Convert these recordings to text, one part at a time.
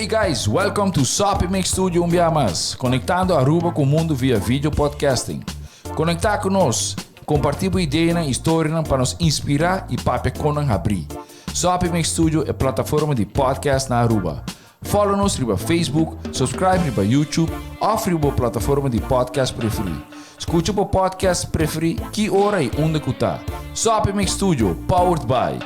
guys, welcome to Soppy Mix Studio un bia mas, conectando Aruba cu mundo via video podcasting. Conecta cu nos, comparti bo ideanan y storianan pa nos inspira y papia con nan habri. Soppy Mix Studio e plataforma di podcast na Aruba. Follow nos riba Facebook, subscribe riba YouTube of riba bo plataforma di podcast preferi. Scucha bo podcast preferi ki ora y unda cu ta. Soppy Mix Studio, powered by.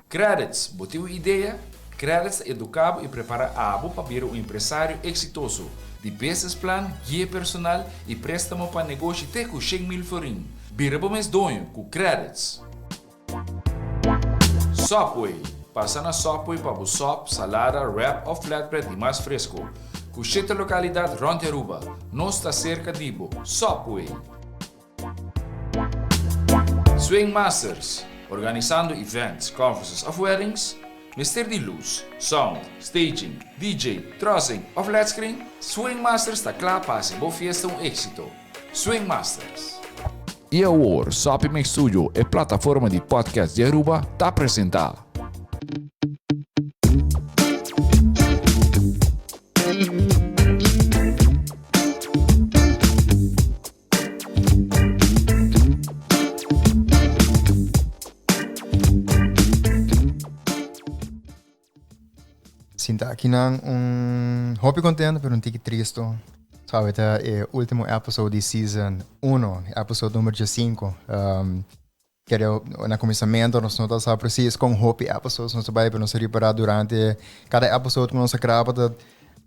Credits, Bo tin un idea? Credits ta educa bo y prepara abo pa bira un empresario exitoso. Di business plan, guia personal y prestamo pa negoshi te cu 100,000 florin. Bira bo mes doño cu Credits! Subway, Pasa na Subway pa bo sop, salada, wrap of flatbread di mas fresco. Cu shete localidad rond di Aruba. Nos ta cerca di bo. Subway! Swing Masters, Organisando events, conferences of weddings? Mester di luz, sound, staging, DJ, trussing of led screen? Swing Masters ta cla pa haci bo fiesta un exito. Swing Masters. Y awor, Soppy Mix Studio, e plataforma di podcast di Aruba, ta presenta. Sinta akinan un hopi contento pero un tiki tristo. Sabe ta e ultimo episode di season 1, episode nummer 5. Um, kere na comienzamento nos no ta sa precies con hopi episodes nos ta bai, pero nos a ripara durante cada episode cu nos a graba ta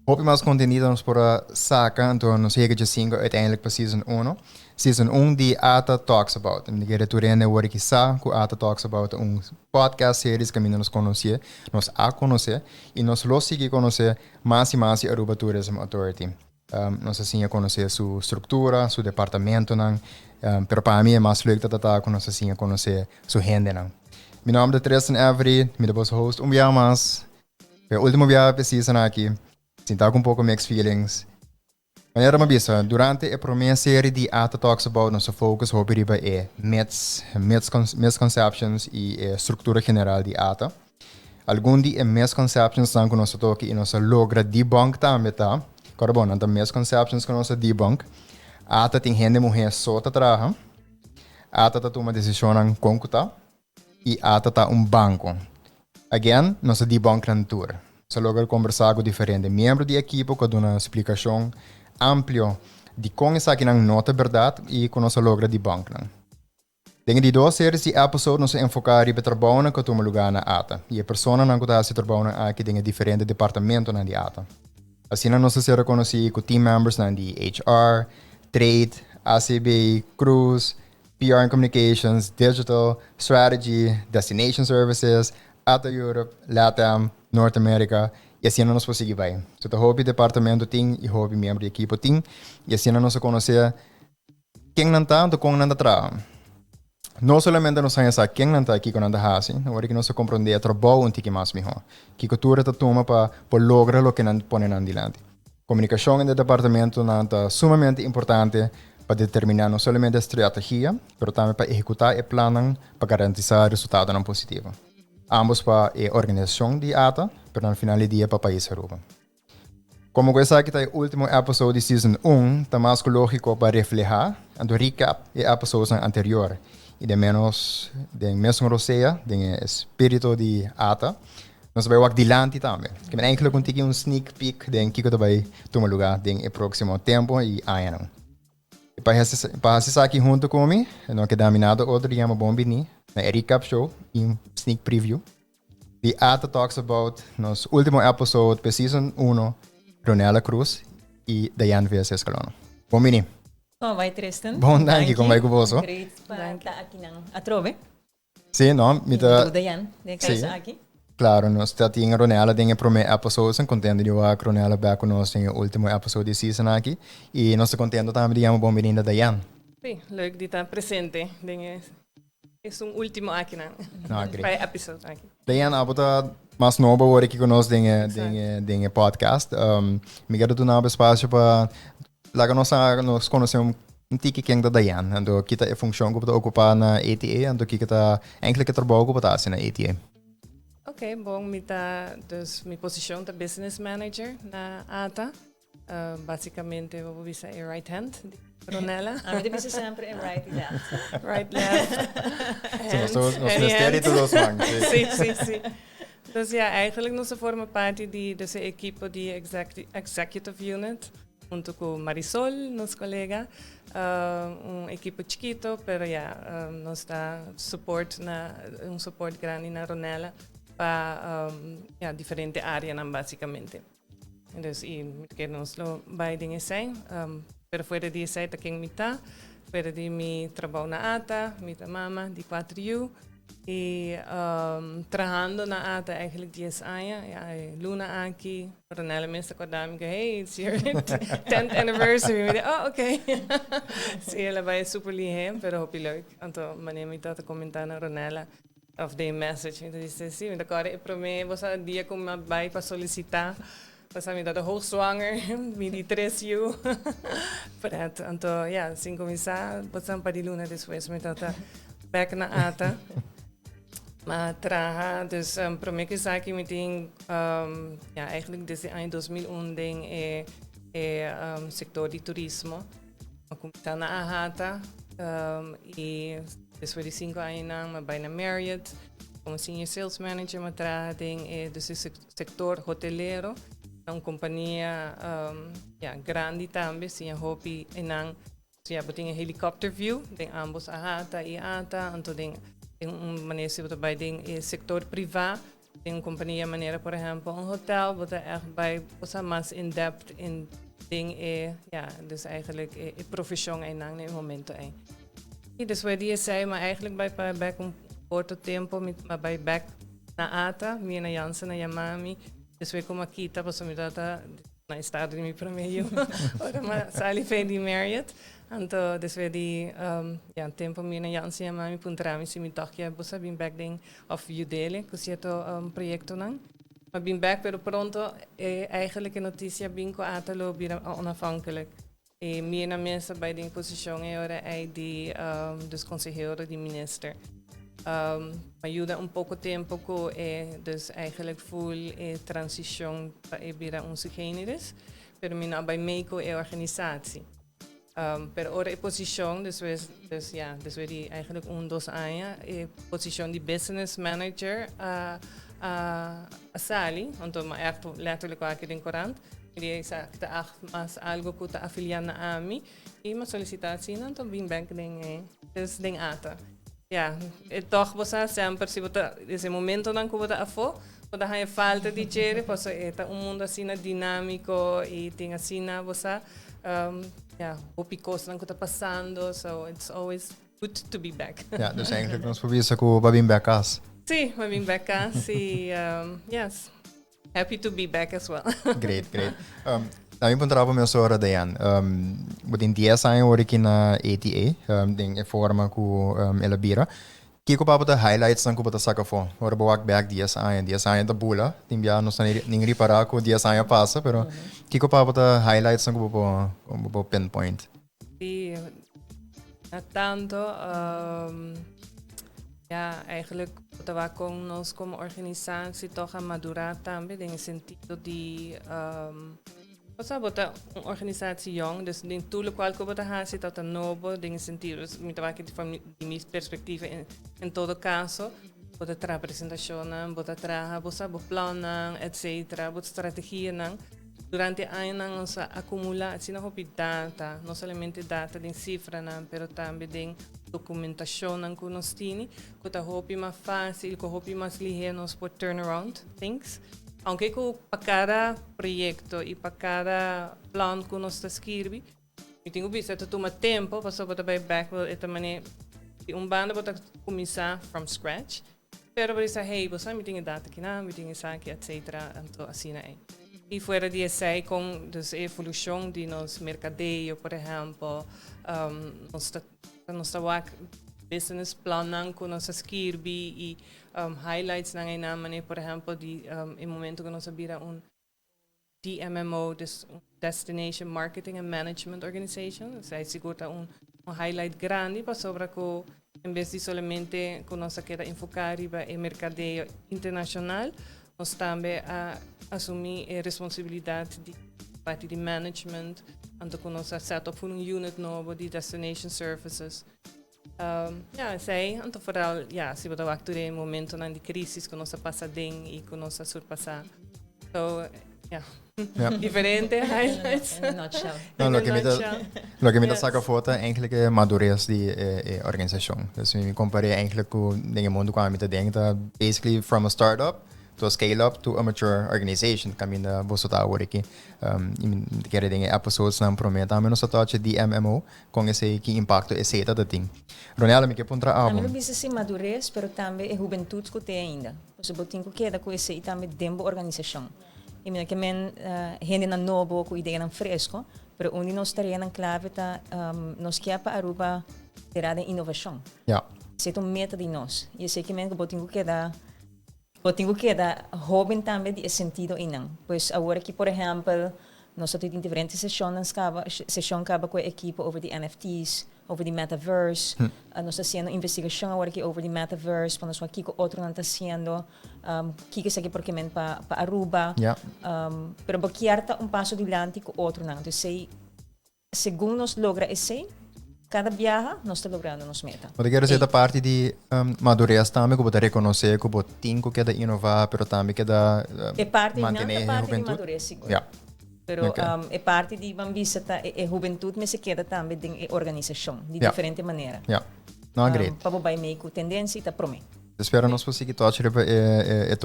Hopi mas contenido nos por a saca, anto nos yega dje cinco uiteindelijk pa season uno. Season un di Ata Talks About. Mi ta kere tur hende wor ki sa cu Ata Talks About ta un podcast series caminda nos conoce, nos a conoce y nos lo sigui conoce mas y mas di Aruba Tourism Authority. Nos a siña conoce su structura, su departamentonan, pero pa mi e mas leuk ta ta cu nos a siña conoce su hendenan. Mi nomber ta Tristan Avery, mi ta boso host un biaha mas. E ultimo biaha p'e season aki, sinta ku un poko mixed feelings. Manera mi a bisa, durante e prome serie di Ata Talks About nos a focus hopi riba e myths, misconceptions i e struktura general di Ata. Algun di e misconceptionsnan ku nos a toka i nos a logra debunk tambe ta, kòrda bon, nan ta misconceptions ku nos a debunk, Ata tin hende muhé so ta traha, Ata ta tuma desishonnan kon ku ta, i ata ta un banko. Again, nos a debunk nan tur. Nos a logra kombersá ku diferente miembro di ekipo ku a duna splikashon amplio di kon esakinan no ta bèrdat i ku nos a logra debunk nan. Den e di dos series di episode nos a enfoká riba e trabounan ku a tuma lugá na ata i e personanan ku ta hasi e trabounan aki den e diferente departamentonan di ata. Asina nos a ser rekonosí ku team membersnan di HR, Trade, ACB, Cruise, PR and Communications, Digital, Strategy, Destination Services, Ata Europe, Latam, North America, y asina nos por sigui bay. So ta hopi departamento tin y hopi miembro di ekipo tin y asina nos a conoce ken nan ta anto con nan ta traha. No solamente nos haña sa ken nan ta y kico nan ta haci, awor aki nos a comprende e trabou un tiki mas miho. Kico tur e ta tuma pa por logra loke nan pone nan dilanti. Komunikashon entre departamentonan ta sumamente importante pa determiná no solamente e strategia, pero tambe pa ehekutá e plannan pa garantisá resultadonan positivo. Ambos pa e organisashon di ata, pero na final di dia pa pais Aruba. Komo ku esaki ta e último episode di season un, ta mas ku lógiko pa reflehá anto recap e episodesnan anterior i den ménos den mesun rosea, den e espíritu di ata, Nos ta bai wak dilanti tambe. Ke men eigenlijk un tiki un sneak peek den kiko ta bai tuma luga den e proximo tempo y añanan. Y pa hasi pa hasi esaki hunto ku mi, no keda mi nada otro di yama bon bini na e recap show y un sneak preview di Ata Talks About nos ultimo episode pe season uno, Ronella Cruz y Diane Vs Escalona. Bon bini. Kon bai Tristan? Bon danki, kon bai ku boso? Great pa ta akinan atrobe. Sí, no, mi ta... Duda yan, den Sí. caso aki. Claro, nos ta tin Ronella den e prome episode, san contento di wak Ronella back cu nos den e ultimo episode di season aki. Y nos ta contento tambe di yama bon bininda Diane. Sí, leuk di ta presente den e esun ultimo akinan. No, great. Pa e episode aki. Diane, abo ta mas nobo awor aki cu nos den e, den e, den e podcast. Um, mi kier duna bo espacio pa Laga nos a nos conoce un tiki ken ta Dayan, anto ki ta e funcion cu bo ta ocupa na ATA, anto kiko ta eigenlijk e trabou cu bo ta haci na ATA. Ok, bon, mi ta, dus mi posicion ta business manager na ATA. Basicamente, bo bisa e right hand di Ronella. Ami ta bisa semper e right y left. Right, left. Si, nos mester di tur dos man. Si, si, si. Dus ja, eigenlijk nos ta forma parti di dus e ekipo di executive unit hunto cu Marisol, nos colega. Un ekipo chikito, pero ja, nos ta support na, un support grandi na Ronella pa ja, diferente areanan basicamente. Dus y mi ta kere nos lo bay den esey. Pero fuera di esey ta ken mi ta. Fuera di mi trabou na ATA, mi ta mama di cuatro yu. Y trahando na ATA eigenlijk 10 aña. Ja, e luna aki, Ronella mes ta corda mi cu, "Hey, it's your 10th anniversary." Mi di, "Oh, okay." Sí, el a bay super lihe, pero hopi leuk. Anto, manera mi ta comenta na Ronella, of den message, mi ta dice, sí, mi ta corda e prome, bo sa, dia cu mi a bay pa solicita, pasobra mi tabata hoogzwanger, mi di tres yu. Pret. Anto, ja, sin cuminsa, bo sa, un par di luna despues mi tabata bek na ATA. Ma traha, dus prome cu esaki mi tin, ja, eigenlijk desde aña 2001 den e sector di turismo. Mi a cuminsa na AHATA y despues di 5 añanan mi a bay na Marriott como senior sales manager. Mi a traha den e, dus e sector hotelero, na un compania ja, grandi tambe, siña hopi enan. So ja, bo tin e helicopter view den ambos AHATA y ATA, anto den un manera si bo ta bay den e sector priva, den un compania manera por ehempel un hotel, bo ta echt bay, bo sa, mas in depth in den e, ja, dus eigenlijk e profesion einan na e momento ei. Y despues di esei, ma eigenlijk bay pa back un corto tempo, mi a bay back na ATA, Mirna Jansen a yama mi, despues cu mi a kita, pasobra mi tabata na estado di mi prome yu, ora mi a sali fe di Marriott. Anto despues di ja, tempo Mirna Jansen yama mi puntra mi si mi toch kier bo sa bin back den of yud'e cu cierto proyectonan. Mi a bin back, pero pronto eigenlijk e noticia bin cu ATA lo bira onafhankelijk. Y Mirna mes a bay den posicion e ora ey di dus consehero di minister. Mi a yuda un poco tempo cu e dus eigenlijk full e transicion pa e bira un sui generis, pero mi no a bay mee cu e organisatie. Pero ora e posicion despues, dus ja, despues di eigenlijk un dos aña, e posicion di business manager a sali, anto mi a echt letterlijk wak den corant. Mi di esaki ta echt mas algo cu ta afilia na ami y mi a solicita asina, anto bin bek den e, dus den ATA. Ja, e toch bo sa semper si bo ta ese momentonan cu bo ta afo, bo ta haña falta di chere, pasobra e ta un mundo asina dinamico y tin asina, bo sa, ja, hopi cosnan cu ta pasando, so it's always good to be back. Ja, dus eigenlijk nos por bisa cu bo a bin bek cas. Sí, bo a bin bek cas y yes, happy to be back as well. Great, great. Tambe puntra bo mesora, Diane. Bo tin 10 aña awor aki na ATA, den e forma cu el a bira. Kico pa bo ta highlights nan cu bo ta saca afo? Ora bo wak back 10 aña, 10 aña ta bula. Tin bia nos ta nin ripara cu 10 aña pasa, pero kico pa bo ta highlights nan cu bo por pinpoint? Sí, na tanto, ja, eigenlijk bo ta wak con nos como organisatie toch a madura tambe den e sentido di, osea, bo ta un organisatie jong, dus den tur locual cu bo ta haci ta ta nobo den e sentido, dus mi ta wak di mi perspectiva en todo caso, bo ta traha presentacionnan, bo ta traha bo sa bo plannan, etcetera, bo strategianan. Durante añanan nos a acumula asina hopi data, no solamente data den cifranan, pero tambe den documentacionnan cu nos tini, cu ta hopi mas facil, cu hopi mas lihe nos por turn around things. Aunke cu pa cada proyecto y pa cada plan cu nos ta skirbi, mi tin cu bisa ta tuma tempo, pasobra bo ta bay bek, e ta mane di un banda bo ta cuminsa from scratch, pero bo bisa, "Hey, bo sa mi tin e data kinan, mi tin esaki," etcetera, anto asina ey. Y fuera di esey con dus e evolucion di nos mercadeo, por ehempel, nos ta wak business plannan cu nos a skirbi y highlights nan eynan, mane por ehempel di e momento cu nos a bira un DMMO, dus Destination Marketing and Management Organization. Esey sigur ta un highlight grandi pasobra cu En bes di solamente ku nos a keda enfoká riba e merkadeo internashonal, nos tambe a asumí e responsabilidat di parti di management, anto ku nos a set up un unit nobo di destination services. Ya, esei, anto vooral, ya, si bo ta wak tur e momentonan di crisis ku nos a pasa den i ku nos a surpasá. So, ya, diferente highlights. In a nutshell. No, In a loke mi ta, nutshell. loke mi ta Yes. saka afó ta eigenlijk e madurez di e, e organisashon. Dus mi kompar'é eigenlijk ku den e mundu ku ami ta den ta basically from a startup to a scale up to a mature organization kaminda boso ta awor aki. I mi ta kere den e episodesnan promé tambe nos a touch e DMMO kon esei ki impakto esei ta ta tin. Ronella mi ke puntra Ami abo. lo bisa si madurez pero tambe e hubentut ku te ainda. Pasobra bo tin ku keda ku esei tambe den bo organisashon. I mi no ke men hendenan nobo ku ideanan fresko, pero un di nos tareanan klave ta nos kia pa Aruba tera den inovashon. Esei ta un meta di nos. I esei ke men ku bo tin ku keda bo tin ku keda hoben tambe di e sentido einan. Pues awor aki por ehèmpel nos ta tin diferente seshonnan kaba seshon kaba ku e ekipo over di NFT's, over di metaverse. Nos ta hasiendo investigashon awor aki over di metaverse pa nos wak kiko otronan ta hasiendo. Kiko esaki por kemen pa pa Aruba. Pero bo kier ta un paso dilanti ku otronan. Entonces esei, segun nos logra esei, kada biaha nos ta logrando nos meta. Bo ta kere esei ta parti di madurez tambe ku bo ta rekonosé ku bo tin ku keda inová pero tambe keda E parti nan mantené ta e parti di hubentut? madurez sigur. Pero e parti di ban bisa ta e hubentut mester keda tambe den e organisashon di diferente manera. Ja. No, great. Pa bo bai mee ku tendensia i ta promé. Spera nos por sigui touch riba e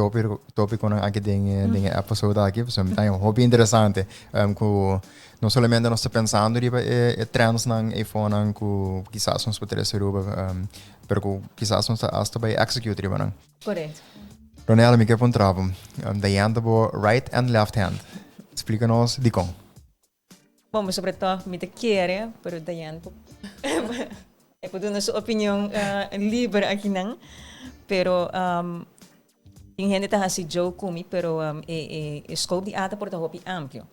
topiconan aki den e episode aki, pasobra mi ta haña hopi interesante ku no solamente nos ta pensando riba e trendsnan eifonan ku kisas nos por trese Aruba, pero ku kisas nos ta hasta bai execute riba nan. Correcto. Ronella, mi ke puntra bo, Diane ta bo right and left hand. Splika nos dikon. Bon, sobre todo mi ta kere, pero Diane por e por duna su opinion liber akinan. Pero tin hende ta hasi joke ku mi, pero e e scope di ata por ta hopi amplio.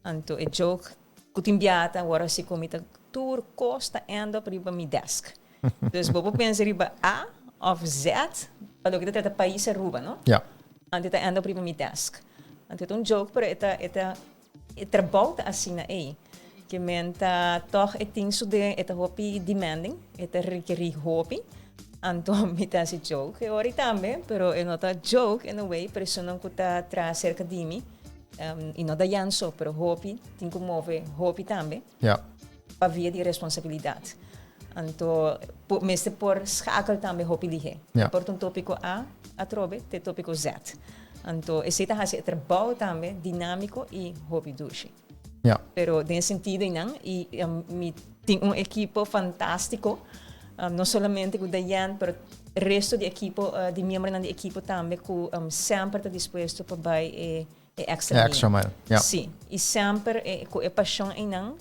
Anto e joke ku tin bia ta wòrdu hasi ku mi ta tur kos ta end up riba mi desk. Dus bo por pensa riba A of Z pa loke ta trata pais Aruba, no? Anto e ta end up riba mi desk. Anto e ta un joke, pero e ta e ta E trabou ta asina ei. Ke men ta tòg e tin su den, e ta hopi demanding, e ta rekerí hopi. Anto mi ta hasi joke e ora ei tambe, pero e no ta joke in a way, pero esunnan ku ta traha serka di mi, i no Dayan so, pero hopi tin ku move hopi tambe. Pa via di responsabilidat. Anto mester por schakel tambe hopi lihé. Por ta un tópiko A atrobe te tópiko Z. Anto esei ta hasi e trabou tambe dinámiko i hopi dushi. Pero den e sentido einan i mi tin un ekipo fantástiko, no solamente ku Diane pero resto di ekipo di miembronan di ekipo tambe ku semper ta dispuesto pa bai e extra mile. Sí, i semper ku e pashon einan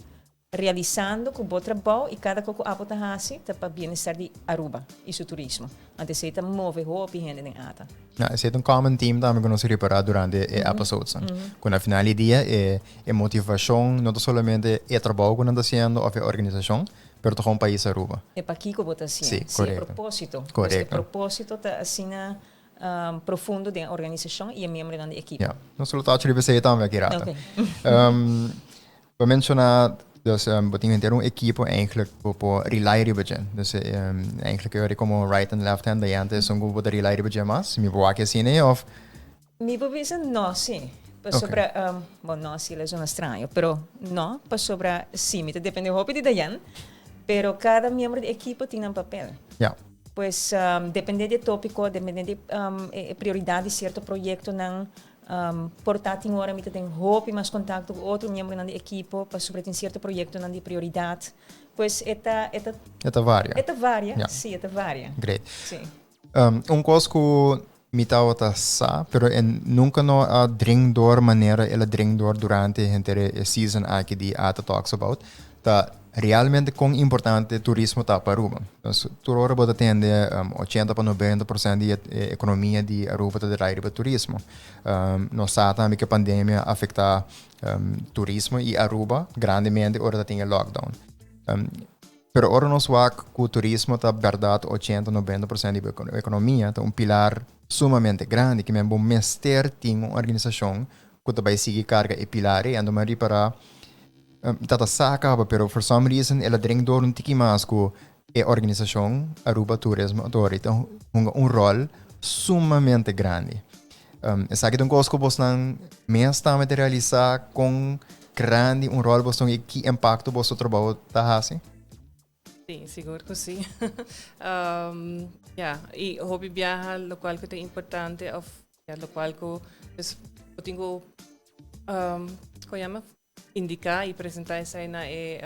Realisando cu bo trabou y cada co cu abo ta haci ta pa bienestar di Aruba y su turismo. Anto esey ta move hopi hende den ata. Ja, esey ta un common theme tambe cu nos a ripara durante e episodesnan. Cu na final di dia e e motivacion no ta solamente e trabou cu nan ta haciendo of e organisacion, pero ta gewoon pais Aruba. E pakico bo ta haciendo. Sí, Sí, e corecto. proposito. Pues e Corecto. proposito ta asina profundo den e organisacion y e miembronan di ekipo. Ja, nos lo touch riba esey tambe aki rato. Ok. Bo a menciona, dus bo tin henter un ekipo eigenlijk bo por rely riba dje. Dus eigenlijk e ora como right and left hand Diane esun ku bo ta rely riba dje mas. Mi por wak asina ei of? Mi por bisa no si. Pasobra, bon no si lo zona straño, pero no pasobra si mi ta depende hopi di Diane, pero cada miembro di ekipo tin nan papel. Pues depende di e topico, depende di e prioridad di cierto proyectonan. Por ta tin ora mi ta den hopi mas kontakto ku otro miembronan di ekipo pasobra tin sierto proyektonan di prioridat. Pues e ta e ta E ta varia. E ta varia, si, e ta varia. Great. Si. Un kos ku mi tabata sa, pero e nunka no a dring door manera el a dring door durante henter e season aki di Ata Talks About, ta realmente kon importante turismo ta pa Aruba. Nos tur ora bo ta tende ochenta pa noventa por sent di e ekonomia di Aruba ta draai riba turismo. Nos sa tambe ku e pandemia a afektá turismo i Aruba grandemente ora ta tin e lockdown. Pero ora nos wak ku turismo ta bèrdat 80, 90% di bo ekonomia, ta un pilar sumamente grandi, ke men bo mester tin un organisashon ku ta bai sigui karga e pilar ei. Anto mi a ripará, mi tabata sa kaba, pero for some reason el a drink dor un tiki mas ku e organisashon Aruba Tourism Authority ta hunga un ròl sumamente grandi. Esaki ta un kos ku bosnan mes tambe ta realisá kon grandi un ròl boso i ki impakto boso trabou ta hasi? Sí, sigur ku sí. Ya, i hopi biaha lokual ku ta importante òf ya lokual ku pues bo tin ku kon yama indiká i presentá esei na e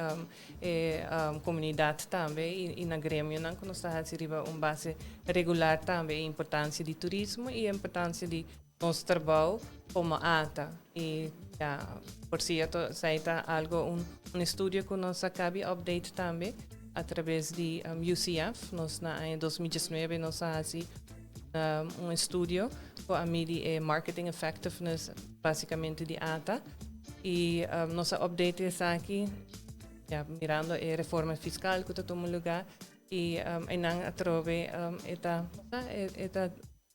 e komunidat tambe i na gremionan ku nos ta hasi riba un base regular tambe e importansia di turismo i e importansia di nos trabou komo ata. I ya, por sierto esei ta algo un un estudio ku nos a kabi update tambe a traves di UCF. Nos na aña 2019 nos a hasi un estudio ku a midi e marketing effectiveness basikamente di ata. I nos a update esaki ya mirando e reforma fiskal ku ta tuma lugá i einan atrobe e ta e ta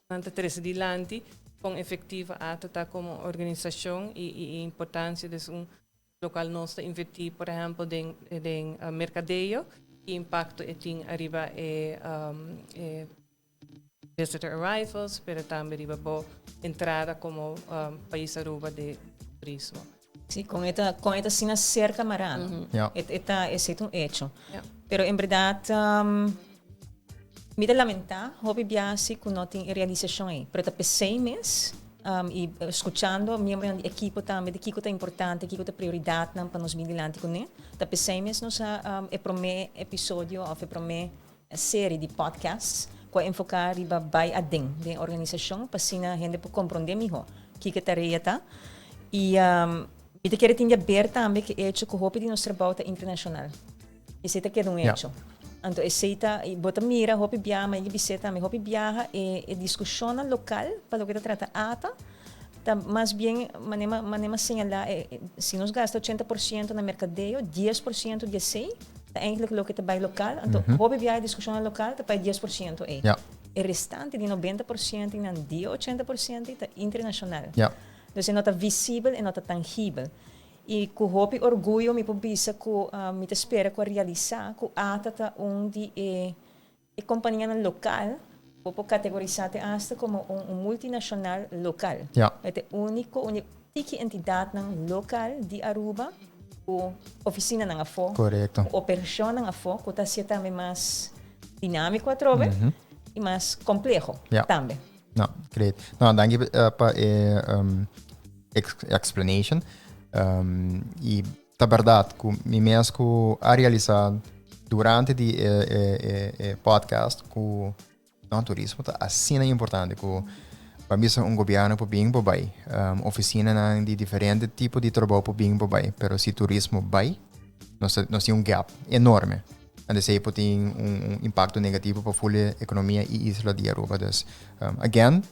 Nan ta trese dilanti kon efektivo ata ta komo organisashon i e importansia des un lokual nos ta invertí por ehèmpel den den merkadeo ki impakto e tin ariba e e visitor arrivals pero tambe riba bo entrada komo pais Aruba de turismo. Sí, kon e ta kon e ta asina serka mará. Ja. E e ta esei ta un hecho. Ja. Pero en berdat mi ta lamentá hopi bia si ku no tin e realisashon ei. Pero ta p'esei mes i skuchando miembronan di ekipo tambe di kiko ta importante, kiko ta prioridatnan pa nos bin dilanti kuné. Ta p'esei mes nos a e promé episodio òf e promé seri di podcasts ku a enfoká riba bai aden den e organisashon pa asina hende por komprondé mihó kiko e tarea ta. I mi ta kere tin di aber tambe ku e echo ku hopi di nos trabou ta internashonal. Esei ta keda un echo. Anto esei ta, i bo ta mira hopi biaha, mi a bis'é tambe, hopi biaha e e diskushonnan lokal pa loke ta trata ata ta mas bien manera manera mi a señalá si nos gasta 80% na merkadeo, 10% di esei ta eigenlijk loke ta bai lokal, anto hopi biaha e diskushonnan lokal ta bai 10% ei. E restante di 90% i nan di e 80% ta internashonal. Dus e no ta visibel, e no ta tangibel. I ku hopi orguyo mi por bisa ku mi ta spera ku a realisá ku ata ta un di e E kompanianan lokal bo por kategorisá te asta komo un multinashonal lokal. Ja. E ta e úniko, un di e tiki entidatnan lokal di Aruba ku ofisinanan afó, Korekto. ku operashonnan afó, ku ta hasié tambe mas dinámiko atrobe i mas kompleho Ja. tambe. No, great. No, danki pa e explanation. I Ta berdad cu mi mes cu a realisa durante di e, e, e, e podcast cu no, turismo ta asina importante cu pa bisa un gobierno por bin por bay, um, oficinanan di diferente tipo di trabou por bin por bay, pero si turismo bay, nos, nos tin un gap enorme. En esey por tin un, un impacto negativo pa full e economia y isla di Aruba. Dus, um, again,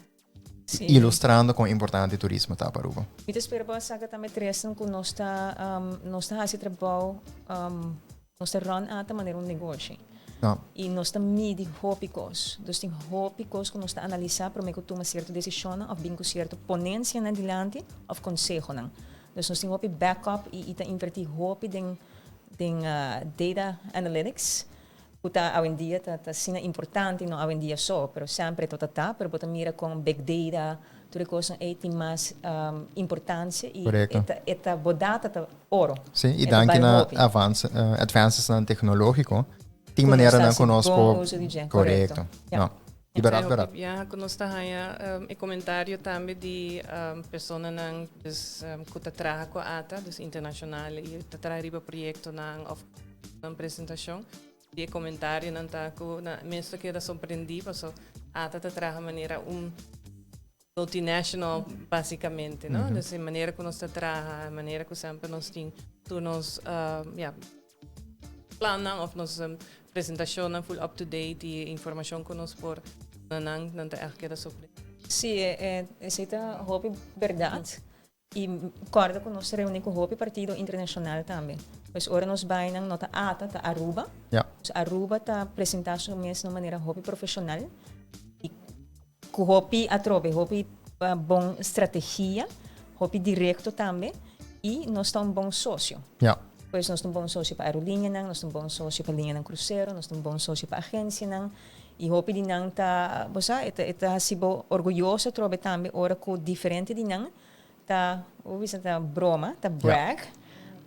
Sí. Ilustrando kon importante turismo ta pa Aruba. Mi ta spera bo a saka tambe Tristan ku nos ta nos ta hasi trabou nos ta run ata manera un negoshi. No. I nos ta midi hopi kos. Dus tin hopi kos ku nos ta analisá promé ku tuma sierto desishonnan òf bin ku sierto ponensianan dilanti òf konsehonan. Dus nos tin hopi backup i i ta invertí hopi den den data analytics. Ku ta awendia ta ta asina importante, no awendia so, pero semper e tabata ta, pero bo ta mira kon big data, tur e kosnan ei tin mas importansia i Korekto. e ta e ta bo data ta oro. Sí, i E ta danki bal na hopi. avance, avancesnan teknológiko, tin Ku nos ta maneranan hasi ku nos bon por uso di dje, Korekto. korekto. Ja. No. I berat, berat. Ja, ku nos ta haña e komentario tambe di personanan dus ku ta traha ku ata, dus internashonal i ta traha riba proyektonan òf nan presentashon. Di e komentarionan ta ku nan mes ta keda sorprendí paso ata ta traha manera un multinational basikamente, no? Dus e manera ku nos ta traha, e manera ku semper nos tin tur nos ja plannan of nos presentashonnan full up to date i e informashon ku nos por duna nan, nan ta ègt keda sorprendí. Sí, esei ta hopi bèrdat. I kòrda ku nos ta reuní ku hopi partido internashonal tambe. Pues ora nos bai nan no ta ATA, ta Aruba. Pues Aruba ta presenta su mes na un manera hopi profesional y cu hopi atrobe, hopi bon strategia, hopi directo tambe y nos ta un bon socio. Pues nos ta un bon socio pa aerolineanan, nos ta un bon socio pa lineanan crucero, nos ta un bon socio pa agencianan y hopi di nan ta, bo sa, e ta, e ta haci bo orguyoso atrobe tambe ora cu diferente di nan ta, bo bisa ta broma, ta brag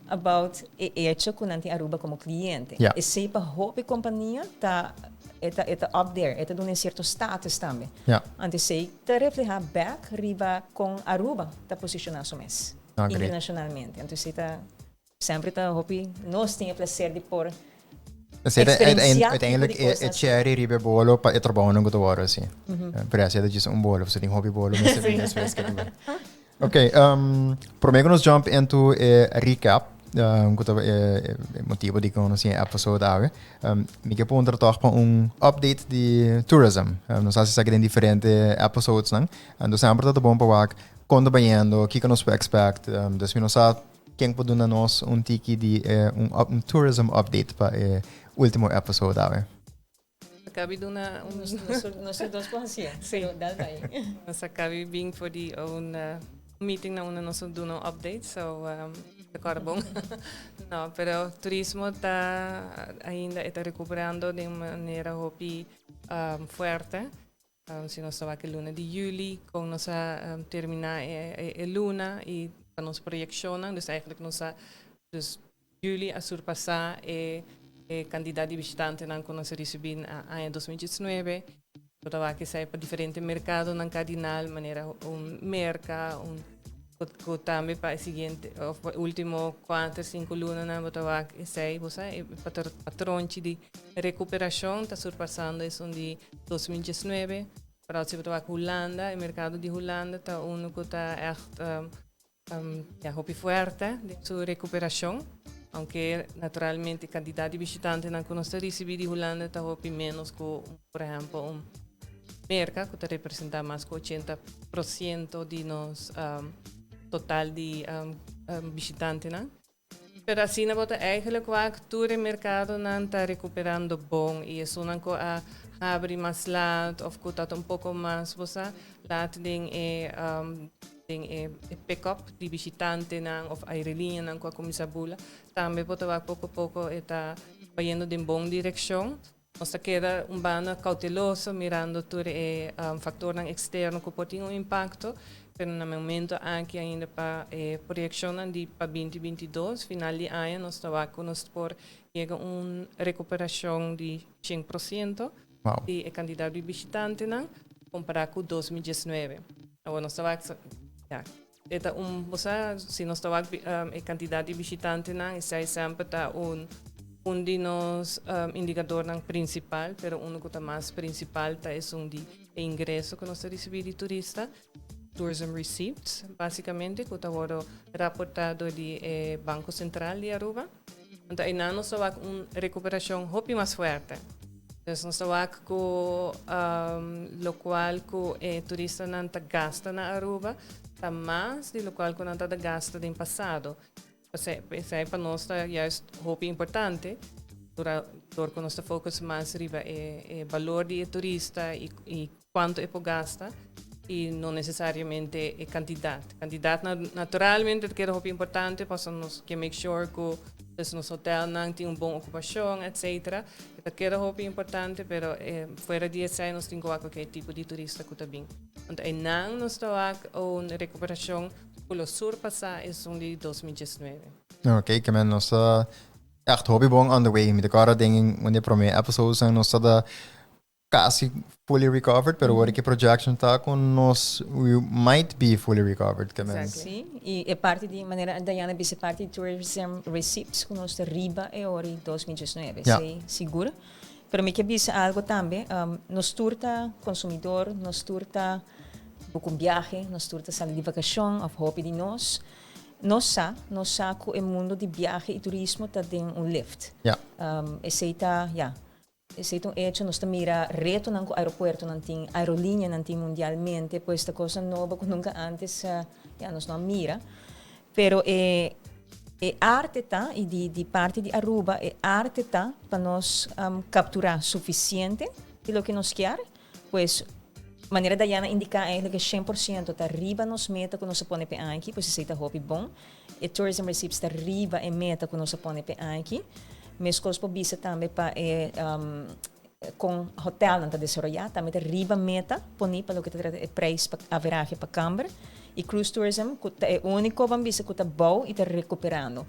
about e hecho cu nan tin Aruba como cliente. Esey pa hopi compania ta, e ta, e ta up there, e ta duna un cierto status tambe. Anto esey ta refleha bek riba con Aruba ta posiciona su mes internacionalmente. Anto esey ta, semper ta hopi, nos tin e placer di por Esey ta experiencia uiteindelijk tipo di e cosnan. cherry riba e bolo pa e trabounan cu ta worde haci. Pero esey ta djis un bolo, pasobra tin hopi bolo mester bin despues ke riba. Ok, prome cu nos jump into e recap, cu ta e motibo di con nos tin e episode awe, mi ke puntra toch pa un update di tourism. Nos haci esaki den diferente episodesnan, anto semper ta bon pa wak con ta bayendo, kico nos por expect, dus mi no sa Ken por duna nos un tiki di e un up, un tourism update pa e ultimo episode awe? A kabi duna un... Nos, nos, nos dos por hacié. Sí. Pero dal bai. Nos a kabi bin for di un meeting na unda nos a duna un update, so um, ta kòrda bon. No, pero turismo ta ainda e ta recuperando den un manera hopi um, fuerte. Si nos ta wak e luna di juli, kon nos a terminá e luna i pa nos proyekshonnan. Dus eigenlijk nos a, dus juli a surpasá e kantidat di bishitantenan ku nos a risibí na aña 2019. Bo ta wak esei pa diferente merkadonan kardinal, manera un Merka, un ku tambe pa e siguiente òf pa e último kuater, sinku lunanan bo ta wak esei, bo sa e patronchi di rekuperashon ta surpasando esun di 2019. Pero si bo ta wak Hulanda, e merkado di Hulanda ta unu ku ta ègt ya hopi fuerte den su rekuperashon, aunke naturalmente e kantidat di bishitantenan ku nos ta risibí di Hulanda ta hopi ménos ku por ehèmpel un Merka ku ta representá mas ku 80% di nos total di bishitantenan. Pero asina bo ta eigenlijk wak tur e merkadonan ta rekuperando bon i esunnan ku a habri mas laat òf ku ta un poko mas bo sa laat den e den e pick up di bishitantenan òf aerolíneanan ku a kuminsá bula tambe bo ta wak poko poko e ta bayendo den bon direkshon. Nos ta keda un banda cauteloso mirando tur e factornan externo cu por tin un impacto, pero na momento aki ainda pa e proyeccionnan di pa 2022, final di aña, nos ta wak cu nos por yega un recuperacion di 100% di e cantidad di bishitantenan compara cu 2019. Awor nos ta wak, ya, e ta un, bo sa, si nos ta wak e kantidat di bishitantenan, esei semper ta un un di nos indikadornan prinsipal, pero unu ku ta mas prinsipal ta esun di e ingreso ku nos ta risibí di turista, tourism receipts, basikamente, ku ta wòrdu raportá dor di e Banko Sentral di Aruba. Anto einan nos ta wak un rekuperashon hopi mas fuerte. Dus nos ta wak ku lokual ku e turistanan ta gasta na Aruba ta mas di lokual ku nan tabata gasta den pasado. Esei pa nos ta juist hopi importante dor ku nos ta focus mas riba e balor di e turista i kuantu e por gasta i no nesesariamente e kantidat. Kantidat naturalmente ta keda hopi importante pasobra nos ke make sure ku pues nos hotelnan tin un bon okupashon etcetera. E ta keda hopi importante pero fuera di esei nos tin ku wak oke tipo di turista ku ta bin. Anto einan nos ta wak un rekuperashon ku lo surpasá esun di 2019. Oke, ke men nos ta ègt hopi bon on the way. Mi ta kòrda den un di e promé episodesnan nos ta ta casi fully recovered, pero word que projection ta con nos we might be fully recovered. Que men. Exactly. Sí, y e parti di manera Diana bisa parti di tourism receipts cu nos ta riba e ora di 2019. Ja. Sí, sigur. Pero mi ke bisa algo tambe, nos tur ta consumidor, nos tur ta boek un biahe, nos tur ta sali di vacacion of hopi di nos. Nos sa, nos sa cu e mundo di biahe y turismo ta den un lift. Ja. Esey ta, ja, Esei ta un echo, nos ta mira retonan ku aeropuertonan tin, aerolinianan tin mundialmente, pues ta kosnan nobo ku nunka antes ya nos no a mira. Pero e E arte ta, y di parti di Aruba, e arte ta pa nos captura suficiente di loke nos kier. Pues, manera Diana indica eigenlijk e 100% ta riba nos meta cu nos a pone pe aki, pues esey ta hopi bon. E tourism receipts ta riba e meta cu nos a pone pe aki. Mescos por bisa tambe pa e con hotelnan ta desaroya, tambe ta riba meta poni pa loke ta trata e prijs pa averahe pa kamber. Y cruise tourism cu ta e unico ban bisa cu ta bou y ta recuperando.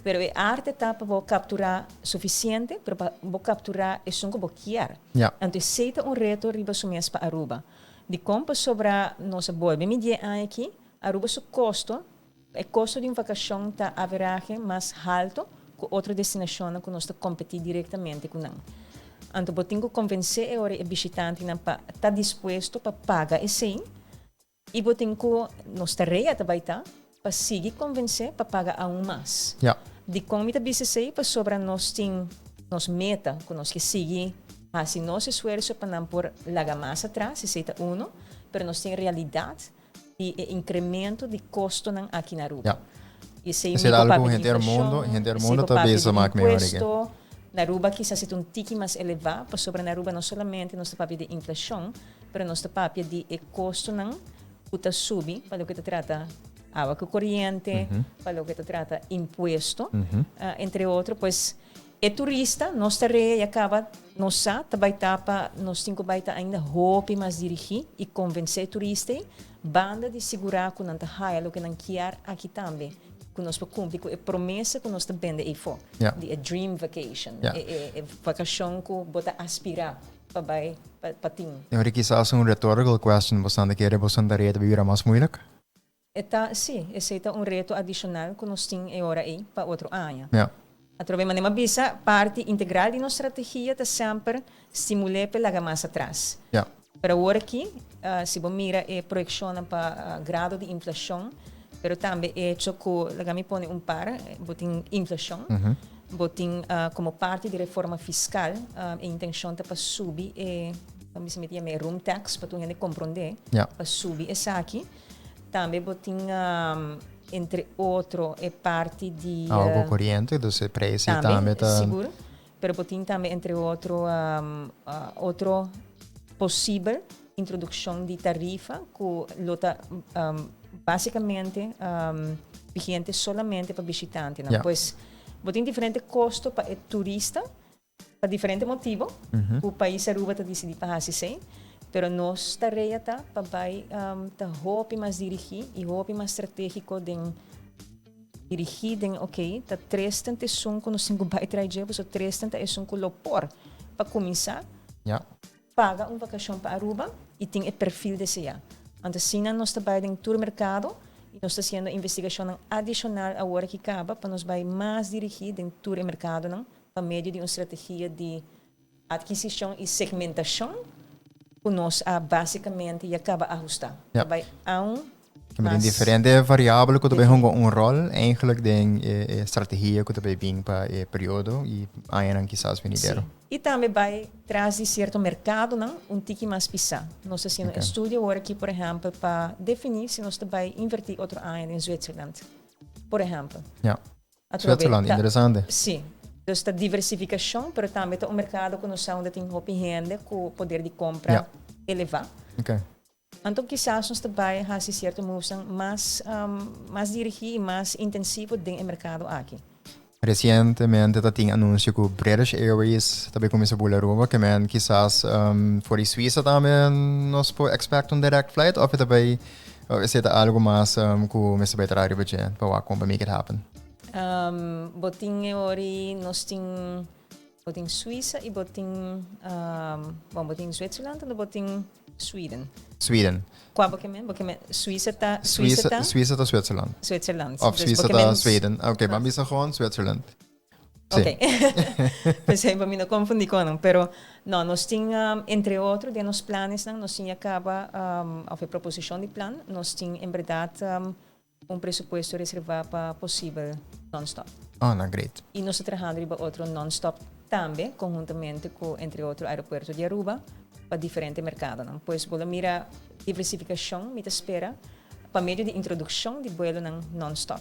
Pero e arte ta pa bo captura suficiente, pero pa bo captura esun cu bo kier. Anto esey ta un reto riba su mes pa Aruba. Dicon? Pasobra nos a bolbe midie aña aki, Aruba su costo, e costo di un vacacion ta averahe mas halto cu otro destinacionnan cu nos ta competi directamente cu nan. Anto bo tin cu convence e ora e bishitantenan pa ta dispuesto pa paga esey y bo tin cu, nos tarea ta bay ta pa sigui convence pa paga aun mas. Dicon mi ta bisa esey? Pasobra nos tin nos meta cu nos ke sigui haci nos esfuerzo pa nan por laga mas atras, esey ta uno, pero nos tin realidad di e incremento di costonan aki na Aruba. Y esey Esey mi ta por algo papia di henter mundo, inflacion, henter esey mundo por ta papia bezig di maak mee ahora aki. impuesto. Na Aruba kisas e ta un tiki mas eleva, pasobra na Aruba no solamente nos ta papia di inflacion, pero nos ta papia di e costonan cu ta subi pa loke ta trata awa cu coriente, pa loke ta trata impuesto, entre otro. Pues e turista, nos tarea ya caba, nos sa ta bay ta pa nos tin cu bay ta ainda hopi mas dirigi y convence e turista ey, banda di sigura cu nan ta haya loke nan kier aki tambe, cu nos por cumpli cu e promesa cu nos ta bende eyfo, di e dream vacation, e vacacion cu bo ta aspira pa bay pa tin. Y ora kisas un rhetorical question, boso ta kere boso tarea ta bira mas moeilijk? E ta, sí, esei ta un reto adishonal ku nos tin e ora ei pa otro aña. Atrobe manera mi a bisa, parti integral di nos strategia ta semper stimul'é p'e laga mas atras. Pero awor aki, si bo mira e proyekshonnan pa grado di inflashon, pero tambe echo ku, laga mi pone un par, bo tin inflashon, bo tin komo parti di reforma fiskal, e intenshon ta pa subi e, mi bisa mi ta yama e room tax pa tur hende komprondé, pa subi esaki. Tambe bo tin entre otro e parti di... Awa coriente, dus e prijs tambe, tambe ta... Sigur, pero bo tin tambe entre otro otro posibel introduccion di tarifa cu lo ta basicamente vigente solamente pa bishitantenan. Pues bo tin diferente costo pa e turista. Pa diferente motibo cu pais Aruba ta dicidi pa haci esey, pero nos tarea ta pa bay ta hopi mas dirigi y hopi mas strategico den dirigi den ok, ta tres tanta esun cu nos tin cu bay trae dje, pasobra tres tanta esun cu lo por pa cuminsa paga un vacacion pa Aruba y tin e perfil desea. Anto asina nos ta bay den tur mercado y nos ta haciendo investigacionnan adicional awor aki caba pa nos bay mas dirigi den tur e mercadonan pa medio di un strategia di adkisishon i segmentashon ku nos a básikamente ya kaba ahustá. Ta bai aun mas. Tin diferente variabel ku ta bai hunga un ròl eigenlijk den e strategia ku ta bai bin pa e periodo i añanan kisas benidero. Sí. I tambe bai tras di sierto merkadonan un tiki mas pisá. Nos ta hasiendo estudio awor aki, por ehèmpel, pa definí si nos ta bai invertí otro aña den Zwitserland, por ehèmpel. Switzerland, interesante. Sí. Dus ta diversificacion, pero tambe ta un mercado cu nos sa unda tin hopi hende cu poder di compra eleva. Anto kisas nos ta bay haci cierto movesnan mas, mas dirigi y mas intensivo den e mercado aki. Recientemente ta tin anuncio cu British Airways ta bay cuminsa bula Aruba, ke men kisas for di Suiza tambe nos por expect un direct flight of e ta bay Of esei ta algu mas ku mester bai traha riba dje pa wak kon pa make it happen? Bo tin e ori, nos tin, bo tin Suiza i bo tin, bon, bo tin Zwitserland anto bo tin Sweden. Sweden. Kua bo ke men? Bo ke men Suiza ta, Suiza ta? Suiza ta Zwitserland. Zwitserland. Of Suiza ta Sweden. Oké, ban bisa gewoon Zwitserland. Sí. Ok. Pensei pa mi no confundí con nan. Pero, no, nos tin, entre otro, den nos planesnan, nos tin ya caba, of e proposicion di plan, nos tin en berdad un presupuesto reserva pa posibel non-stop. Oh, no, great. Y nos ta trahando riba otro non-stop tambe, conhuntamente cu, entre otro, Aeropuerto di Aruba, pa diferente mercadonan. Pues, bo lo mira diversificacion, mi ta spera, pa medio di introduccion di buelonan non-stop.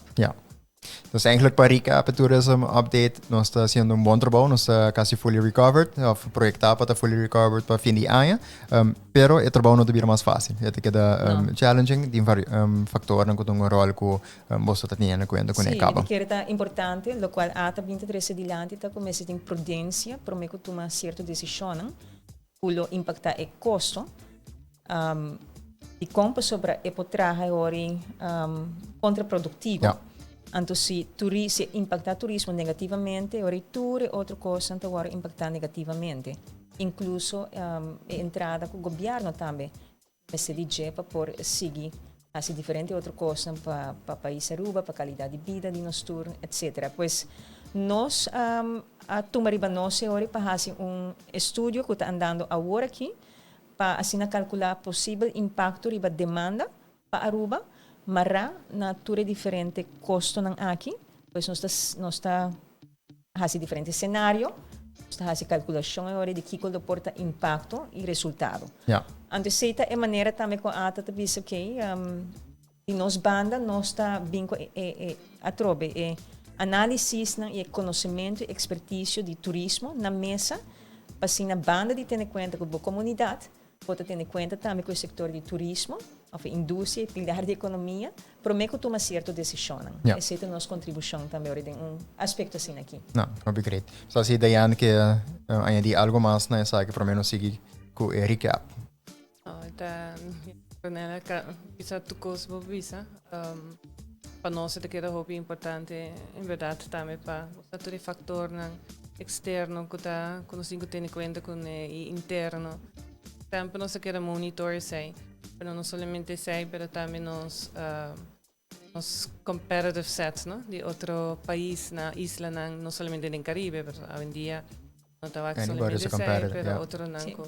Dus eigenlijk pa recap e tourism update, nos ta haciendo un bon trabou, nos ta casi fully recovered, of proyecta pa ta fully recovered pa fin di aña, um, pero e trabou no ta bira mas fácil. E ta keda um, no. challenging, tin vari um, factornan cu ta un rol cu um, boso ta teniendo cuenta cu sí, caba. Sí, ta importante, lo cual ATA 23 dilanti ta cu mester tin prudencia prome cu tuma cierto decisionnan cu lo impacta e costo. Um, dikon pasobra e por traha e ori um, kontraproduktivo. Ja. Anto si turi, si impacta turismo negativamente, e ori tur e otro kosnan ta wòrdu impactá negativamente. Inkluso um, e entrada ku gobièrnu tambe mester di dje pa por sigui hasi diferente otro kosnan pa pa pais Aruba, pa kalidat di bida di nos tur, etcetera. Pues nos um, a tuma riba nos e ori pa hasi un estudio ku ta andando awor aki, pa asina kalkulá posibel impakto riba demanda pa Aruba, mará na tur e diferente kostonan aki. Pues nos ta nos ta hasi diferente senario, nos ta hasi kalkulashon e ora di kiko lo por ta impakto i resultado. Ja. Anto esei ta e manera tambe ku ata ta bisa okey, di nos banda nos ta bin ku e e atrobe e análisisnan i e konosementu i ekspertisio di turismo na mesa pa asina banda di tene kuenta ku bo komunidat bo ta tene kuenta tambe ku e sektor di turismo òf e industria, e pilar di ekonomia promé ku tuma sierto desishonnan. Ja. Esei ta nos kontribushon tambe ora den un aspekto asina aki. No, hopi great. So si Diane ke añadí algo mas na esaki promé nos sigui ku e recap. Oh, ta Ronella ka bisa tu kos bo bisa. Um, pa nos ta keda hopi importante en verdad tambe pa sa tur e factornan externo ku ta ku nos tin ku tene cuenta ku ne i interno. Tambe nos ta keda monitor esei. Pero no solamente esei, pero tambe nos uh, nos competitive set, no? Di otro pais na islanan, no solamente den Caribe, pero awendia no ta wak Anybody solamente is a esei, competitor, pero yeah. otronan Sí. ku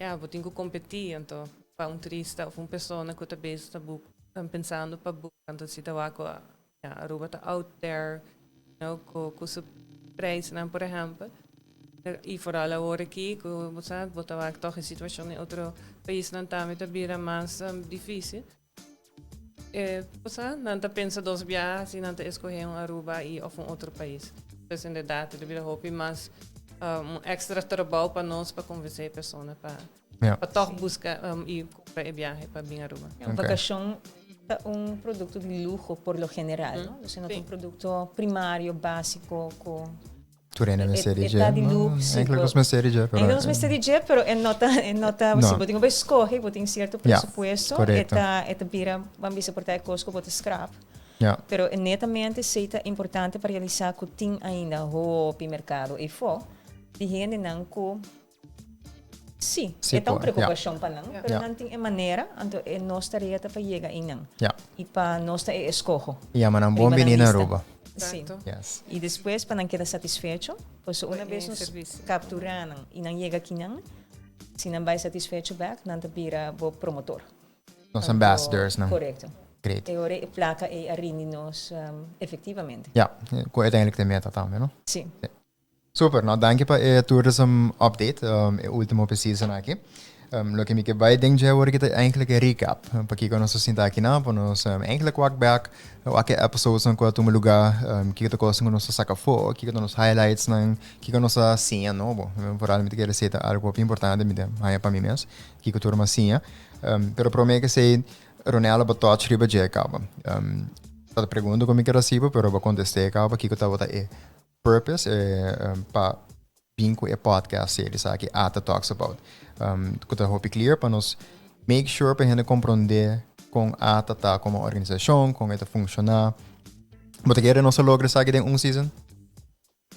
ja, bo tin ku kompetí, anto pa un turista of un persona ku ta bezig ta boek, pensando pa boek, anto si ta wak ku ja, Aruba ta out there, no, ku ku su prijsnan por ehempel. I vooral awor aki ku bo sa, bo ta wak tòg e situashon den otro paisnan tambe ta bira mas difísil. E cosa, nan ta pensa dos biaha si nan ta escoge un Aruba y of un otro pais. Pues inderdaad, e ta bira hopi mas um, un extra trabou pa nos pa convence e persona pa, Ja. pa toch busca um, y compra e viaje pa bin Aruba. Ja, un Ok. vacacion ta un producto di lujo por lo general, no? Dus no ta Sí. un producto primario, básico, cu Tur hende mester di E dje. ta di luxe, Eigenlijk nos mester di dje, pero... Eigenlijk nos mester di dje, pero e no ta, e no ta, No. si bo tin ku skohe, bo tin sierto Ja, presupuesto, e korekto. ta, e ta bira, ban bisa por ta e kos ku bo ta skrap. Ja. Pero netamente esei ta importante pa realisá ku tin ainda hopi merkado eifó di hendenan ku sí, Sí e ta un por, ja. preokupashon pa nan, pero Ja. nan tin e manera, anto e nos tarea ta pa yega einan. Ja. I pa nos ta e eskoho. I yama nan bon Riba nan bini na lista. Aruba. Sí. Exacto. Yes. I despues pa nan keda satisfecho, pasobra una Por bes e nos servicio. kapturá nan i nan yega akinan, si nan bai satisfecho bèk, nan ta bira bo promotor. Nos Anto, ambassadors nan. Korekto. Great. E ora e plaka ei a rindi nos efektivamente. Ja, ku uiteindelijk de meta tambe, no? Sí. Super, no, danki pa e tourism update, e ultimo pe season aki. Loke mi ke bai den dje awor aki ta eigenlijk e recap. Pakiko nos a sinta aki nan, pa nos eigenlijk wak bek, wak e episodesnan ku a tuma luga, kiko ta kosnan ku nos a saka afó, kiko ta nos highlightsnan, kiko nos a siña nobo. Vooral mi ta kere esei ta algu hopi importante mi ta haña pa mi mes, kiko tur mi a siña. Pero promé ke esei, Ronella bo touch riba dje kaba. Ta ta pregunta ku mi ke rasibo, pero bo kontest'é kaba kiko tabata e purpose e pa bin ku e podcast series aki Ata Talks About. Ku ta hopi clear pa nos make sure pa hende komprondé kon Ata ta komo organisashon, kon e ta funshoná. Bo ta kere nos a logra esaki den un season?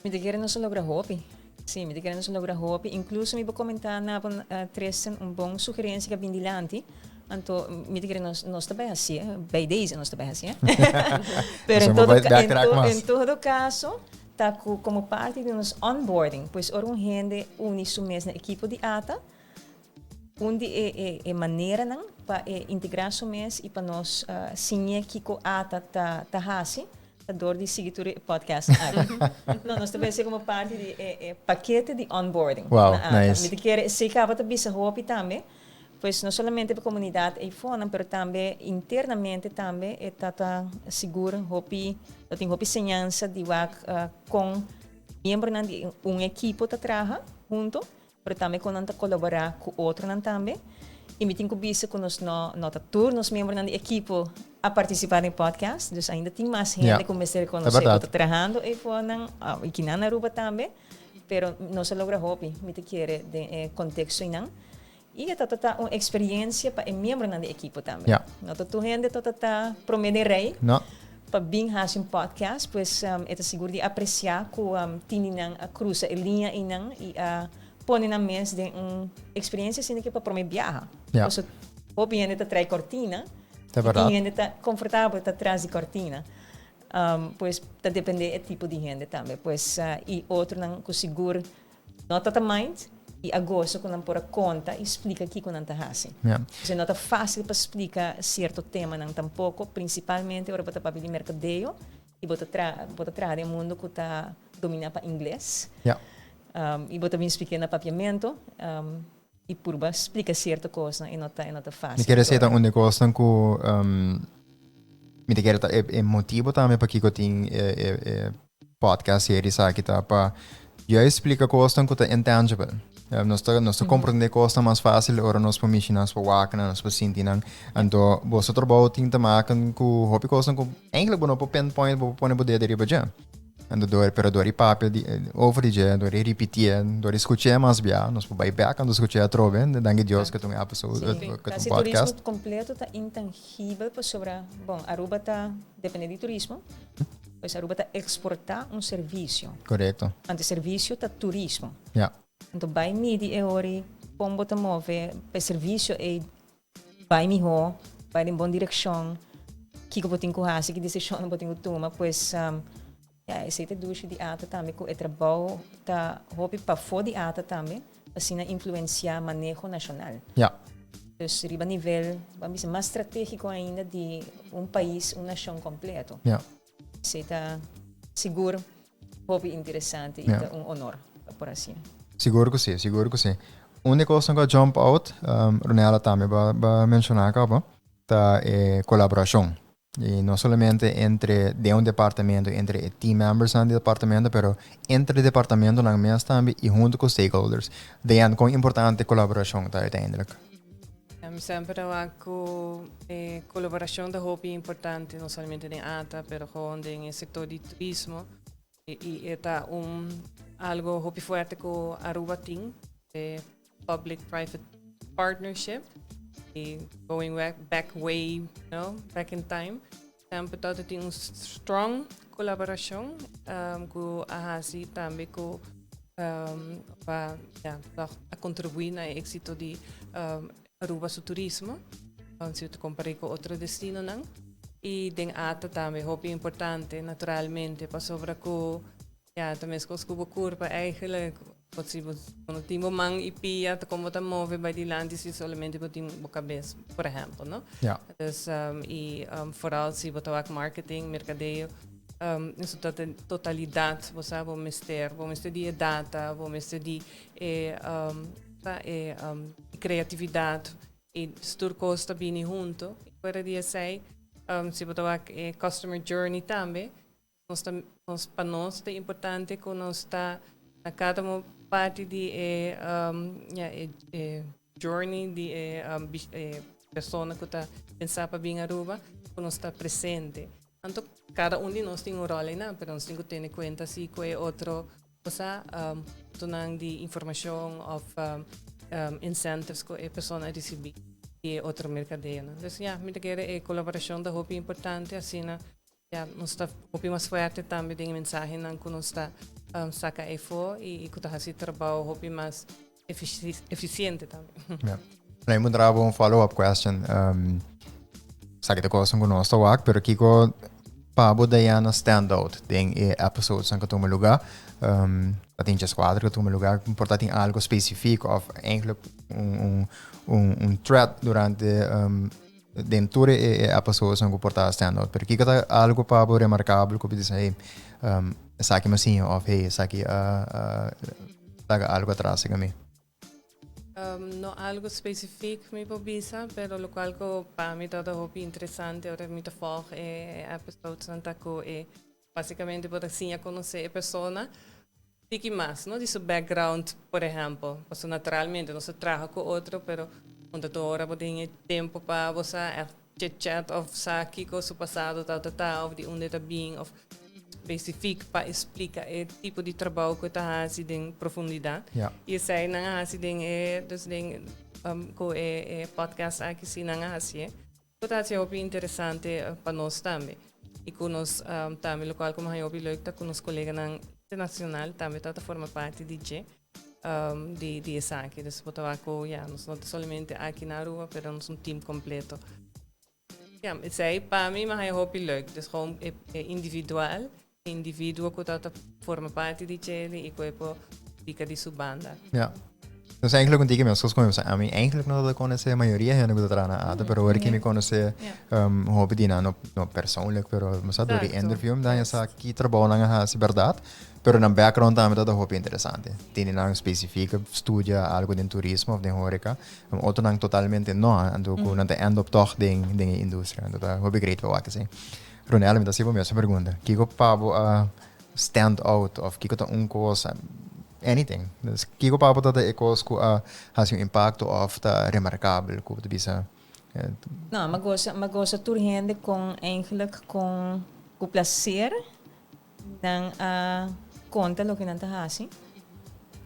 Mi ta kere nos a logra hopi. Sí, mi ta kere nos a logra hopi. Inkluso mi por komentá na bo, Tristan, un bon sugerensia ku a bin dilanti. Anto mi ta kere nos nos ta bai hasié, bij deze nos ta bai hasié. Pero en todo en to en todo caso ta ku komo parti di nos onboarding, pues ora un hende uni su mes na ekipo di ata, un di e e e maneranan pa e integrá su mes i pa nos siñ'é kiko ata ta ta hasi ta dor di sigui tur e podcast aki. No, nos ta bai hasié komo parti di e e pakete di onboarding Wow, na ata. nice. Mi ta kere esei kaba ta bisa hopi tambe. Pues no solamente pa comunidad eifonan, pero tambe internamente tambe e tata sigur hopi, lo tin hopi señansa di wak con miembronan di un ekipo ta traha hunto, pero tambe con nan ta colabora cu otronan tambe. Y mi tin cu bisa cu nos no no ta tur nos miembronan di ekipo a participa den podcast, dus ainda tin mas hende cu mester reconoce cu ta trahando eifonan, y kinan na Aruba tambe, pero nos a logra hopi, mi ta kere, den e contexto einan. Y e ta ta un experiencia pa e miembronan di ekipo tambe. No ta tur hende ta ta prome den rey pa bin haci un podcast, pues e ta sigur di aprecia cu tin di nan a cruza e liña eynan y a pone nan mes den un experiencia asina ke pa prome biaha. Pasobra hopi hende ta trae cortina y tin hende ta comfortabel ta tras di cortina. Pues ta depende e tipo di hende tambe. Pues y otronan cu sigur No ta ta mind y a goso cu nan por a conta y splica kico nan ta haci. Entonces no ta facil pa splica cierto temanan tampoco, principalmente ora bo ta papia di mercadeo y bo ta tra bo ta traha den un mundo cu ta domina pa ingles. Y bo ta bin splica na papiamento y purba splica cierto cosnan y no ta y no ta facil. Mi kere esey ta un di cosnan cu mi ta kere ta e motibo tambe pakico tin e podcast series aki ta pa juist splika kosnan ku ta intangible. Nos ta nos ta komprendé kosnan mas fásil ora nos por mishi nan, nos por wak nan, nos por sinti nan. Anto boso trabou tin te maken ku hopi kosnan ku eigenlijk bo no por pinpoint, bo por pone bo dedo riba dje. Anto dor pero dor di papia di over di dje, dor di ripitié, dor di skuch'é mas bia, nos por bai bèk anto skuch'é atrobe. Danki Dios ku ta un episode, Sí, ku ta un kasi podcast. turismo kompleto ta intangibel pasobra, bon, Aruba ta depende di turismo. Pues Aruba ta exporta un servicio. Correcto. Anto servicio ta turismo. Ja. Anto bai midi e ori con bo ta move pa e servicio ei bai miho, bai den bon direccion, kico bo tin cu haci, ki decisionnan bo tin cu tuma. Pues ja, esei ta e dushi di ata tambe cu e trabou ta hopi pafo di ata tambe, asina influencia maneho nacional. Ja. Dus riba nivel, ban bisa, mas strategico ainda di un pais, un nacion completo. Esey ta sigur hopi interesante y ta un honor pa por haci. Sigur cu si, sigur cu si. Un di e cosnan cu a jump out, Ronella tambe ba menciona caba, ta e colaboracion. Y no solamente entre den un departamento, entre e team membersnan di departamento, pero entre departamentonan mes tambe y hunto cu stakeholders. Diane, con importante colaboracion ta uiteindelijk? Mi semper a wak cu e colaboracion ta hopi importante, no solamente den ATA, pero gewoon den e sector di turismo. Y e ta un algo hopi fuerte cu Aruba tin, e public-private partnership. Y going back way, no, back in time. Semper ta tin un strong colaboracion cu a haci tambe cu pa, ja, toch a contribui na e exito di Aruba su turismo, si ta compare cu otro destinonan. Y den ATA tambe hopi importante, naturalmente, pasobra cu, ja, ta mescos cu bo curpa eigenlijk, bo si bo no tin bo man y pia, ta con bo ta move bay dilanti si solamente bo tin bo cabes, por ehempel, no? Dus, y vooral si bo ta wak marketing, mercadeo, en su totalidad, bo sa, bo mester, bo mester di e data, bo mester di e, ta e creatividad, y tur cos ta bini hunto. Fuera di esey, si bo ta wak e customer journey tambe, nos ta, nos, pa nos ta importante cu nos ta na cada parti di e, ja, e, e journey di e, e persona cu ta pensa pa bin Aruba, cu nos ta presente. Anto cada un di nos tin un rol einan, pero nos tin cu tene cuenta si cu e otro cosa, puntonan di informacion of incentives cu e persona a ricibi di e otro mercadeonan. Dus ja, mi ta kere e colaboracion ta hopi importante, asina ja, nos ta hopi mas fuerte tambe den e mensahenan cu nos ta saca eyfo y cu ta haci trabao hopi mas eficiente tambe. Ja. Nou, ik moet daar een follow-up question. Sa ki ta cosnan cu nos ta wak, pero kiko pa bo Diana stand out den e episodes ku tuma lugar? Ta tin 14 ku tuma lugar, por ta tin algo specifiek of eigenlijk un thread durante den tur e episodes ku por ta stand out. Pero kiko ta algo pa bo remarkabel ku bo bisa, hey, esaki mi a siña of hey, esaki a laga algo atras den mi? No algo specifiek mi por bisa, pero locual cu pa mi ta hopi interesante ora mi ta volg e episodes nan ta cu e basicamente bo ta siña conoce e persona tiki mas, no? Di su background, por ehempel. Paso naturalmente nos ta traha cu otro, pero unda tur ora bo tin e tempo pa bo sa echt chit chat of sa kico su pasado ta ta ta of di unda e ta bin of specifiek pa explica e tipo di trabou cu e ta haci den profundidad. Y esey nan a haci den e, dus den cu e podcast aki si nan a hacié. Cu ta haci hopi interesante pa nos tambe. Y cu nos tambe locual cu mi haña hopi leuk ta cu nos coleganan internacional tambe ta ta forma parti di dje, di esaki. Dus bo ta wak cu ya, nos no ta solamente aki na Aruba, pero nos un team completo. Ja, esei pa mi mi haña hopi leuk. Dus gewoon e individual, e individuo ku ta ta forma parti di djele i ku e por splika di su banda. Ja. Dus eigenlijk un tiki meskos ku mi bisa, ami eigenlijk no ta konosé mayoria hende ku ta traha na ATA, pero ora ki mi konosé hopi di nan, no no persoonlijk, pero mi sa dor di interview mi ta haña sa ki trabou nan a hasi bèrdat. Pero nan background tambe ta hopi interesante. Tene nan specifiek studia algo den turismo of den horeca. Otronan totalmente no. Anto cu nan ta end up toch den den e industria. Anto ta hopi great pa wak esey. Ronella, mi ta haci bo mesun pregunta. Kico pa bo a stand out of kico ta un cos, anything. Dus kico pa bo ta e cos cu a haci un impacto of ta remarcabel cu bo ta bisa? No, mi a gosa, mi a gosa tur hende con eigenlijk con cu placer. Nan a konta loke nan ta hasi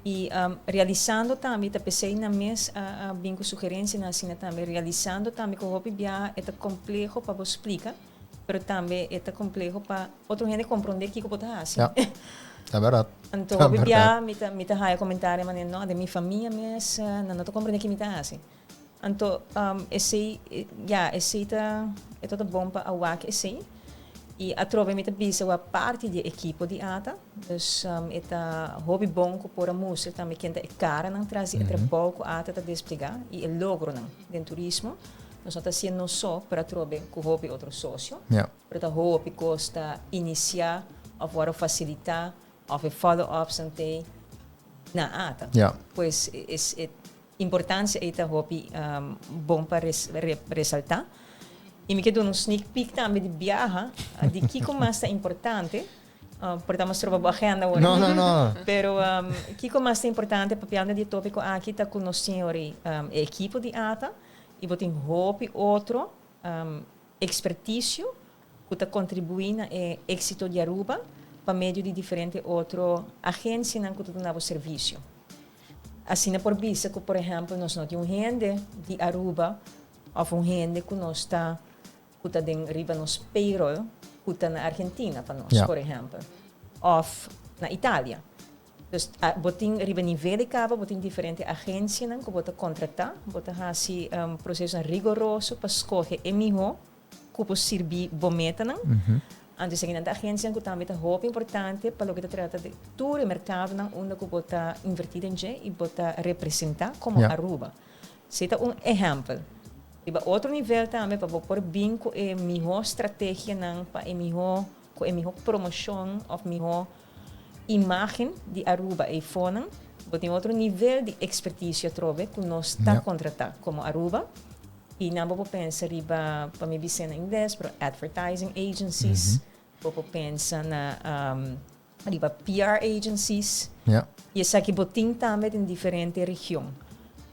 i realisando tambe ta p'esei nan mes a bin ku sugerensianan asina tambe, realisando tambe ku hopi biaha e ta kompleho pa bo splika, pero tambe e ta kompleho pa otro hende komprondé kiko bo ta hasi. Ja, ta bèrdat. Anto hopi biaha mi ta mi ta haya komentario manera no, den mi famia mes nan no ta komprondé ki mi ta hasi. Anto esei, ya, esei ta, e ta bon pa a wak esei. I atrobe mi ta bisa wak parti di e ekipo di ata. Dus e ta hopi bon ku por a mustra tambe ken ta e karanan tras di e trabou ku ata ta desplegá i e logronan den turismo. Nos no ta hasié nos so, pero atrobe ku hopi otro sosio. Pero ta hopi kos ta inisiá òf wòrdu fasilitá òf e follow-ups nan t'ei na ata. Pues es e Importancia ei ta hopi bon pa resalta. Y mi ke duna un sneak peek tambe di biaha di kiko mas ta importante. Por ta mas troba bo agenda awor. No, no, no. Pero kiko mas ta importante papiando di e topico aki ta cu nos tin awor e ekipo di ata y bo tin hopi otro experticio cu ta contribui na e exito di Aruba pa medio di diferente otro agencianan cu ta duna bo servicio. Asina por bisa cu por ehempel nos no tin un hende di Aruba of un hende cu nos ta cu ta den riba nos payroll cu ta na Argentina pa nos por ehempel of na Italia. Dus bo tin riba nivel di caba bo tin diferente agencianan cu bo ta contrata, bo ta haci procesonan rigoroso pa scoge e miho ku por sirbi bo metanan. Anto esaki nan ta agensianan ku tambe ta hopi importante pa loke ta trata di tur e merkadonan unda ku bo ta invertí den dje i bo ta representá komo Aruba. Esei ta un ehèmpel. Riba otro nivel tambe pa bo por bin ku e mihó strategianan pa e mihó ku e mihó promoshon òf mihó imágen di Aruba eifonan, bo tin otro nivel di ekspertisio atrobe ku nos ta kontratá komo Aruba. I nan bo por pensa riba, pa mi bis'é na ingles, pero advertising agencies, bo por pensa na riba PR agencies. I esaki bo tin tambe den diferente region.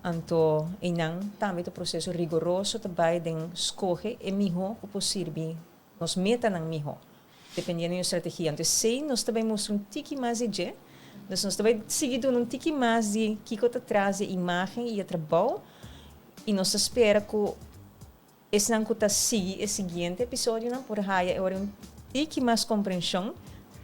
Anto einan tambe ta proseso rigoroso ta bai den skohe e mihó ku por sirbi nos metanan mihó, dependiendo di nos strategia. Anto esei nos ta bai mustra un tiki mas di dje. Dus nos ta bai sigui duna un tiki mas di kiko ta tras di e imágen i e trabou. I nos ta spera ku esnan ku ta sigui e siguiente episodionan por haya e ora un tiki mas komprenshon,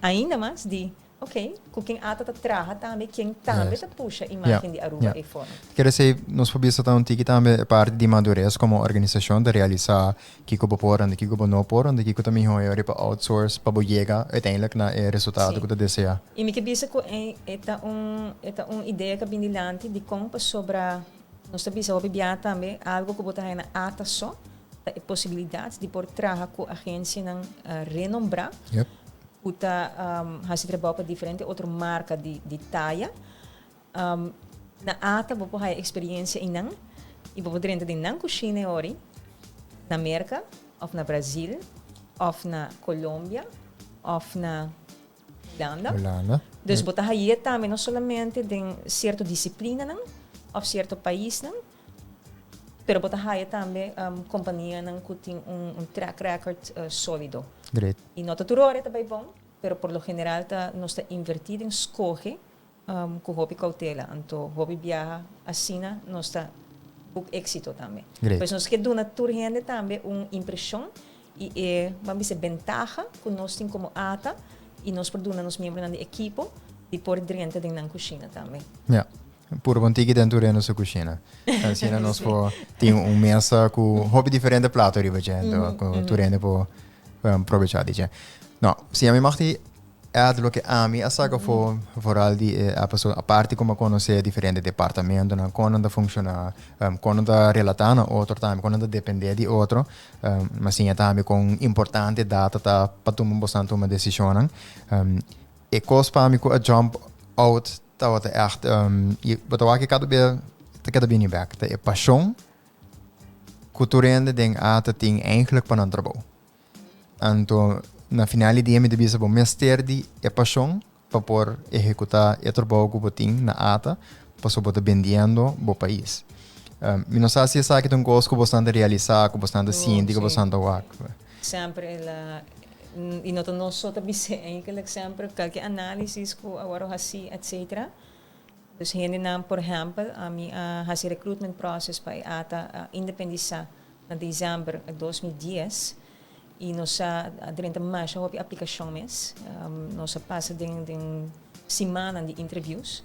ainda mas, di, ok, ku ken ata ta traha tambe, ken tambe ta pusha imágen di Aruba ei for. Kere esei nos por bisa ta un tiki tambe e parti di madures komo organisashon ta realisá kiko bo por anda kiko bo no por anda kiko ta mihó e ora pa outsource pa bo yega uiteindelijk na e resultado ku ta deseá. I mi ke bisa ku e ta un e ta un idea ku a bin dilanti dikon pasobra Nos ta bisa hopi bia tambe algo ku bo ta haña na ata so ta e posibilidat di por traha ku agensianan renombrá ku ta hasi trabou pa diferente otro marka di taya. Na ATA bo por haya experiencia einan y bo por drenta den nan cushina e ori na Merca of na Brazil of na Colombia of na Hulanda. Hulanda. Dus bo ta haye tambe no solamente den cierto disciplinanan of cierto paisnan, pero bo ta haya tambe companianan cu tin un track record solido. Great. Y no ta tur ora e ta bay bon, pero por lo general ta nos ta inverti den scoge Cu hopi cautela, anto hopi biaha asina nos ta boek exito tambe. Great. Pues nos ke duna tur hende tambe un impresion y e, ban bisa, bentaha cu nos tin como ATA y nos por duna nos miembronan di ekipo di por drenta den nan cushina tambe. Ja, puro bon tiki den tur hende su cushina. Asina nos por tin un mesa cu hopi diferente plato riba dje, anto cu tur hende por probecha di dje. No, si ami mag di Ed, loke ami a saka afó vooral di e episode, aparte ku mi a konosé diferente departamentonan, kon nan ta funshoná, kon nan ta relatá na otro tambe, kon nan ta dependé di otro, mi a siña tambe kon importante data ta pa tuma bosan tuma desishonnan. E kos pa mi ku a jump out tabata ègt, i bo ta wak e kada bia ta keda bini bèk, ta e pashon ku tur hende den ata tin eigentlik pa nan trabou. Anto na final di dia mi ta bisa bo mester di e pashon pa por ehekutá e trabou ku bo tin na ata pasobra bo ta bendiendo bo pais. Mi no sa si esaki ta un kos ku bosan ta realisá, ku bosan ta sinti, ku bosan ta wak. Semper el a, i no ta nos so ta bis'é eigenlijk, semper kalke análisis ku a wòrdu hasí etcetera. Dus hendenan, por ehèmpel, ami a hasi recruitment process pa e ata a independisá na december 2010 y nos a drenta masha hopi aplicacion mes. Nos a pasa den den simannan di interviews.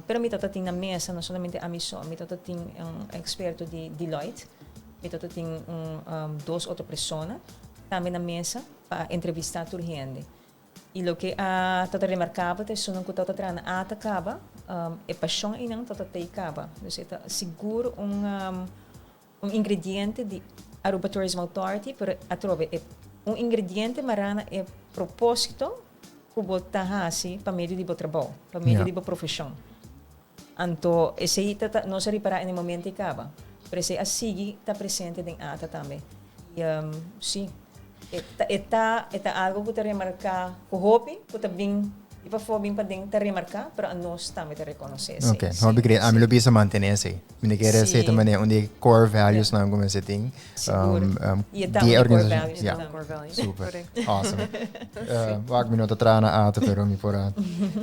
Pero mi tabata tin na mesa no solamente ami so, mi tabata tin un experto di Deloitte, mi tabata tin un dos otro persona tambe na mesa pa entrevista tur hende. I loke a tabata remarkabel ta esunnan ku tabata traha na ata kaba, e pashon einan tabata tei kaba. Dus e ta sigur un un ingrediente di Aruba Tourism Authority, pero atrobe e un ingrediente mará na e propósito ku bo ta hasi pa medio di bo trabou, pa medio di bo profeshon. Anto esei ta ta nos a ripará en e momento ei kaba, pero esei a sigui ta presente den ata tambe. I sí, e ta e ta e ta algo ku ta remarká ku hopi ku ta bin di pafó bin paden ta remarká, pero anos tambe ta rekonosé esei. Ok, hopi great. Ami lo bisa mantené esei. Mi ta kere esei ta manera un di e core values nan ku mester tin. Sigur. I e ta un di e core values tambe. Core values. Super. Awesome. Wak, mi no ta traha na ATA, pero mi por a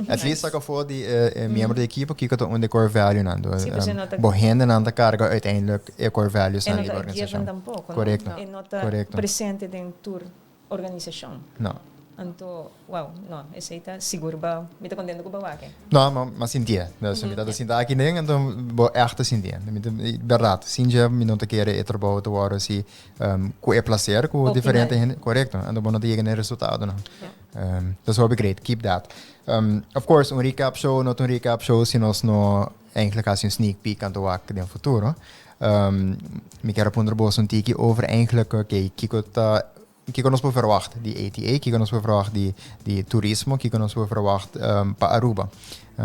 at least saka afó di e miembro di ekipo kiko ta un di e core value nan. Sí, pues e no ta Bo hendenan ta karga uiteindelijk e core values E nan no di ta e organisashon. given tampoko, no? Korekto. E no ta Korekto. presente den tur organisashon. No. Anto, wow, no, esei ta sigur ba, mi ta kontento ku bo wak. No, ma m'a sintié. Dus mi ta ta sinta aki den, anto bo ègt ta sintié. Mi ta, bèrdat, sin dje mi no ta kere e trabou ta wòrdu hasi ku e plaser ku Optimal. diferente hende, korekto, anto bo no ta yega na e resultadonan. Dus hopi great, keep that. Of course, un recap show no ta un recap show si nos no eigenlijk hasi un sneak peek anto wak den futuro. Mi kier a puntra boso un tiki over eigenlijk, oké, kiko ta Kiko nos por verwacht di ATA? Kiko nos por verwacht di di turismo? Kiko nos por verwacht pa Aruba?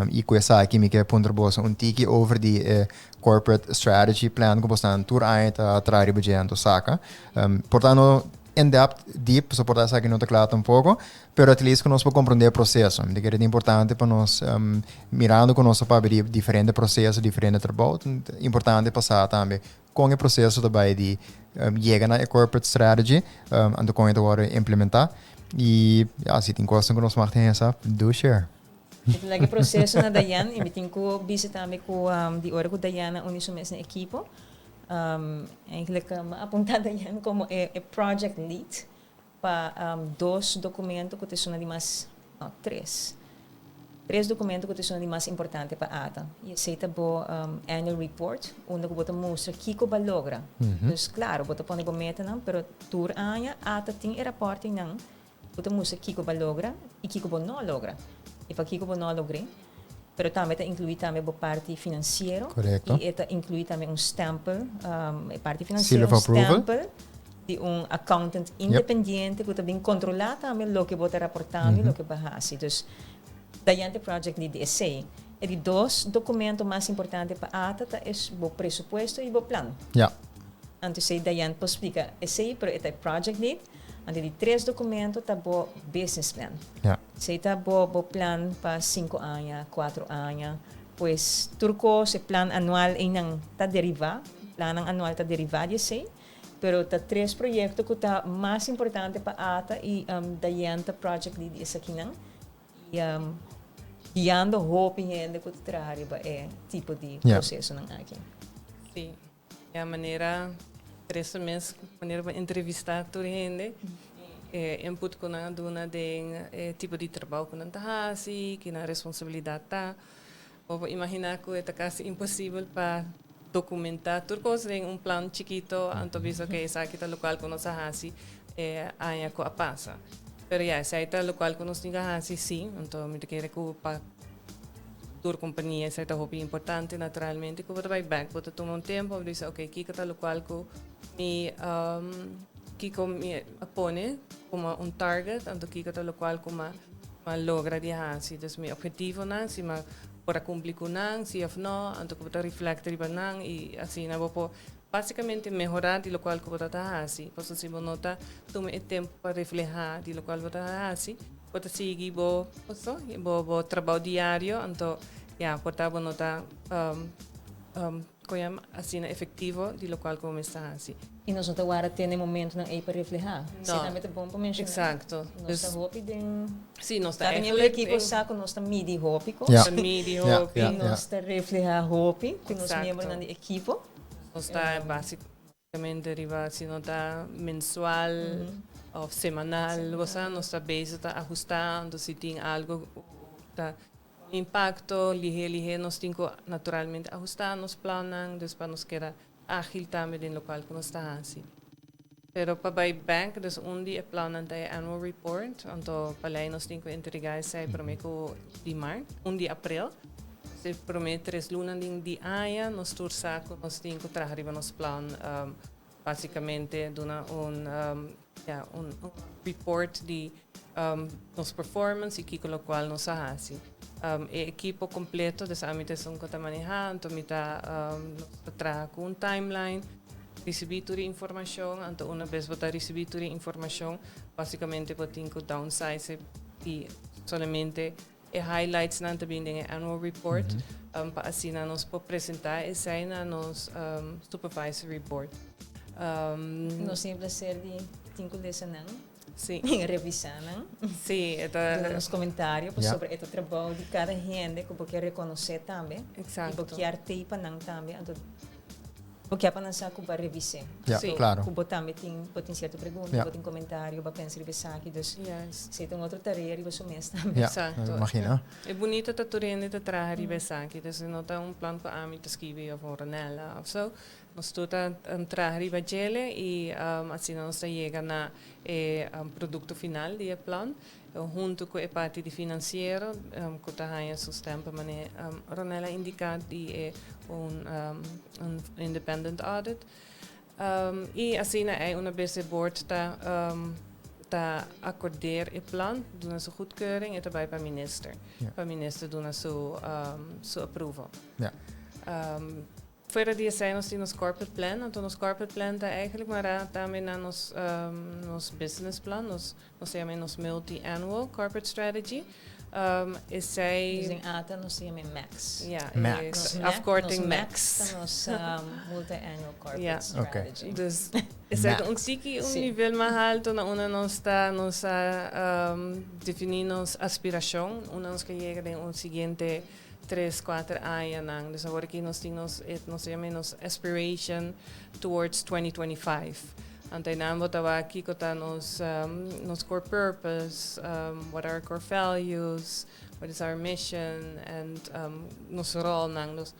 I ku esaki mi ke puntra boso un tiki over di e corporate strategy plan ku bosnan tur aña ta traha riba dje anto saka. Por ta no in depth deep, pasobra por ta esaki no ta kla tampoko, pero at least ku nos por komprondé e proseso. Mi ta kere ta importante pa nos mirando ku nos ta papia di diferente proseso, diferente trabou, ta importante pa sa tambe Kon e proseso ta bai di yega na e corporate strategy, anto kon e ta wòrdu implementá. I ya, si tin kosnan ku nos mag tin hesa, do share. Mi ta laga e proseso na Dayan i mi tin ku bisa tambe ku di ora ku Dayan a uni su mes na ekipo, eigenlijk mi a apuntá Dayan komo e project lead Pa dos documento cu ta esuna di mas, no, tres. Tres documento cu ta esuna di mas importante pa ata. Y esey ta bo annual report, unda cu bo ta mustra kico bo a logra. Dus claro, bo ta pone bo metanan, pero tur aña ata tin e raportenan cu ta mustra kico bo a logra y kico bo no a logra. Y pakico bo no a logr'é. Pero tambe ta inclui tambe bo parti financiero. Correcto. Y e ta inclui tambe un stempel, e parti Seal financiero, of un approval. stempel di un accountant independiente cu ta bin controla tambe loke bo ta raportando y loke bo a haci. Dus Dayante Project di di esey. E di dos documento mas importante pa ATA ta e bo presupuesto y bo plan. Anto esey Diane por splica esey, pero e ta e project lead. Anto di tres documento ta bo business plan. Esey ta bo plan pa 5 aña, 4 aña. Pues tur cos, e plan anual eynan ta deriva. Plannan anual ta deriva di esey. Pero ta tres proyecto cu ta mas importante pa ATA y Diane ta project lead di esakinan. Y guiando hopi hende cu ta traha riba e tipo di procesonan aki. Si. E manera 3 mes manera pa entrevista tur hende, input cu nan a duna den e tipo di trabou cu nan ta hasi, cu nan responsabilidad ta. Bo imagina cu ta casi imposibel pa documenta tur cos den un plan chikito, anto bisa cu esaki ta locual cu nos a hasi aña cu a pasa. Pero ja, esey ta locual cu nos tin cu hasi, si, anto mi ta kere cu pa tur compania esey ta hopi importante, naturalmente, cu bo ta bay back, bo ta tuma un tempo, bisa, ok, kico ta locual cu mi kico mi a pone como un target, anto kico ta locual cu m'a logra di hasi, dus mi obhetivonan, si m'a por a cumpli cu nan, si of no, anto cu bo ta reflect riba nan y asina bo por basicamente mehora di locual cu bo ta hasi, pasobra si bo no ta tuma e tempo pa refleha di locual bo ta hasi, bo ta sigui bo trabou diario, anto ja, por ta bo no ta con asina efectivo di locual cu bo ta hasi. Y nos no ta warda te e momentonan ey pa refleha. No. Si, tambe ta bon pa menciona. Nos ta hopi den Si, nos ta Cada miembro eigenlijk ekipo sa cu nos ta midi hopi cos. Midi hopi. Nos ta refleha hopi cu nos miembronan di ekipo. Nos ta basicamente riba, si no ta mensual of semanal, bo sa, nos ta bezig ta ajustando si tin algo ta un impacto, lihe lihe nos tin cu naturalmente ajusta nos plannan, dus pa nos keda agil tambe den locual cu nos ta hasi. Pero pa bay back, dus un di e plannan ta e annual report, anto pa ley nos tin cu entrega esey prome cu di maart, 1 di april. Dus prome 3 luna di aña, nos tur sa cu nos tin cu traha riba nos plan, basicamente duna ja, un report di nos performance y kico locual nos a hasi. E ekipo completo, dus ami ta esun cu ta maneha, anto mi ta nos ta traha cu un timeline, ricibi tur informacion, anto un bes bo ta ricibi tur informacion, basicamente bo tin cu downsize y solamente e highlights nan ta bin den e annual report, pa asina nos por presenta esey na nos supervisory board. Nos tin placer di tin cu lesa nan. Revisa nan. Duna nos comentario sobre e trabou di cada hende cu bo kier reconoce tambe. Y bo kier tey pa nan tambe. Anto bo kier pa nan sa cu bo a revisa. Cu bo tambe bo tin cierto pregunta, bo tin comentario, bo pensa riba esaki. Dus esey ta un otro tarea riba su mes tambe. Ja, imagina. E bunita ta tur hende ta traha riba esaki. Dus no ta un plan cu ami ta skirbi of un Ronella of so. Nos tur ta traha riba djele y asina nos ta yega na e producto final di e plan. Hunto cu e parti di financiero, cu ta haya su stempel manera Ronella indica di e un independent audit. Y asina ey un bes e board ta acordeer e plan, duna su goedkeuring y tambe pa minister. Pa minister duna su approval. Fuera di esey nos tin nos corporate plan, anto nos corporate plan ta eigenlijk maar tambe na nos business plan, nos yama nos multi-annual corporate strategy. Esey Dus den ATA nos ta yama Max. Ja, Max. Nos afkorting nos Max. Ta nos multi-annual corporate strategy. Dus esey Max. un tiki un nivel mas halto na unda nos ta nos a defini nos aspiracion, unda nos kier yega den un siguiente 3, 4 aña nan. Dus awor aki nos tin nos yama nos aspiration towards 2025. Anto nan bo ta wak kico ta nos core purpose, what are our core values, what is our mission, and nos rol nan. Nos,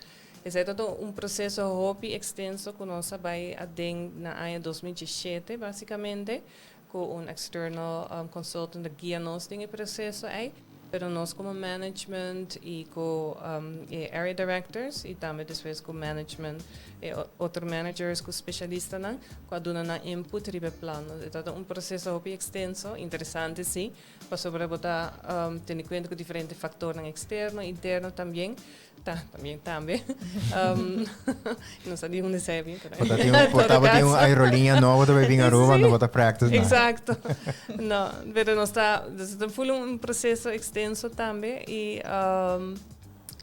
esey ta un proceso hopi extenso cu nos a bay aden na aña 2017, basicamente, cu un external consultant a guia nos den e proceso ey. Pero nos como management y cu e area directors y tambe despues cu management, e otro managers cu specialistanan cu a duna nan input riba e plan. E ta un proceso hopi extenso, interesante si, pasobra bo ta tene cuenta cu diferente factornan externo, interno tambien. Ta, tambien tambe. No sa di hunde sei bien, pero Por ta tin un, por tabatin un aerolínea nobo ta bin Aruba, no bo ta practice na. Exacto. No, pero nos ta, dus ta full un proceso extenso tambe y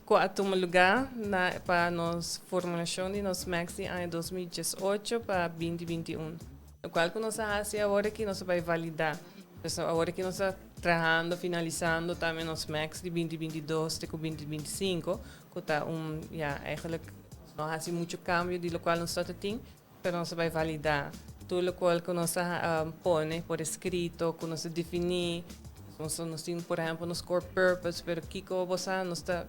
cu a tuma lugar na pa nos formulacion di nos MEX di aña 2018 pa 2021. Locual cu nos a haci awor aki nos a bay valida. Dus awor aki nos ta trahando, finalisando tambe nos MEX di 2022 te cu 2025, cu ta un, ja, eigenlijk nos no a haci mucho cambio di locual nos ta tin, pero nos a bay valida tur locual cu nos a pone por escrito, cu nos a defini. Nos tin, por ehempel, nos core purpose, pero kico bo sa, nos ta,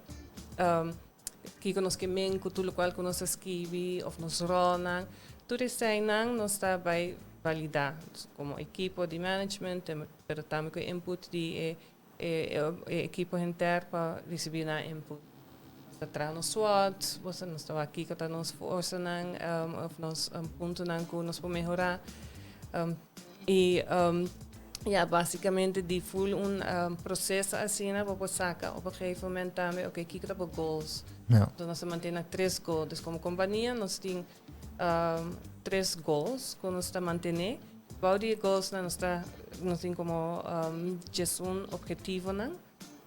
kico nos ke men cu tur locual cu nos a skibi of nos rolnan, tur eseinan nos ta bay valida como ekipo di management, pero tambe cu e input di e e ekipo henter pa ricibi nan input. Nos ta traha nos SWOT, nos ta wak kico ta nos forsanan of nos puntonan cu nos por mehora. Y ya, basicamente di full un proceso asina bo por saca op een gegeven moment tambe, ok, kico ta bo goals? Entonces nos ta mantene tres goals. Dus como compania nos tin tres goals cu nos ta mantene. Bou di e goalsnan nos ta, nos tin como 11 obhetivonan.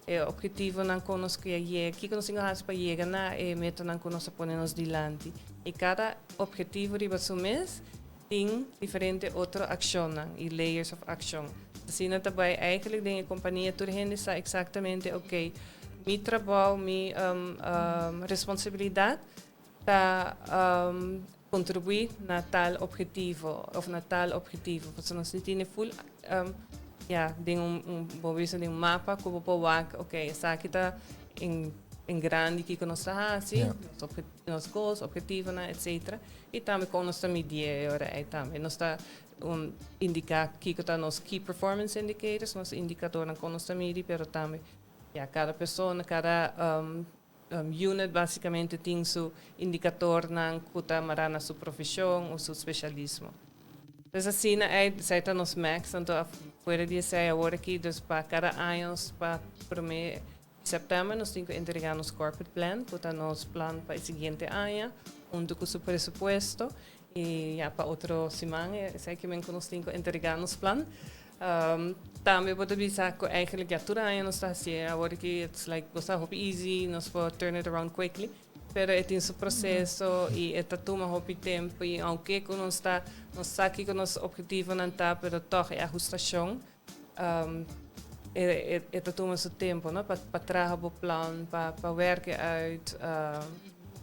E obhetivonan con nos kier yega, kico nos tin cu haci pa yega na e metanan cu nos a pone nos dilanti. Y cada obhetivo riba su mes tin diferente otro accionnan y layers of action. Asina ta bay eigenlijk den e compania tur hende sa exactamente, ok, mi trabou, mi responsabilidad ta contribui na tal obhetivo of na tal obhetivo. Pasobra nos no tene full, ya, den un, bo bisa den un mapa cu bo por wak, ok, esaki ta en grandi kico nos ta haci, nos goals, obhetivonan, etcetera. Y tambe con nos ta midi e ora ey tambe. Nos ta indica kico ta nos key performance indicators, nos indicadornan con nos ta midi, pero tambe, ya, cada persona, cada unit basicamente tin su indicatornan cu ta mara na su profesion o su specialismo. Dus asina ey, esey ta nos max, anto afuera di esey awor aki, dus pa cada aña nos pa prome september nos tin cu entrega nos corporate plan, cu ta nos plan pa e siguiente aña, hunto cu su presupuesto, y ya pa otro siman, esey ki men cu nos tin cu entrega nos plan. Tambe bo ta bisa cu eigenlijk ya tur aña nos ta hacié, awor aki it's like bo sa hopi easy, nos por turn it around quickly, pero e tin su proceso y e ta tuma hopi tempo y aunke cu nos ta, nos sa kico nos objetivonan ta, pero toch e ahustacion e ta tuma su tempo, no, pa traha bo plan, pa werk e uit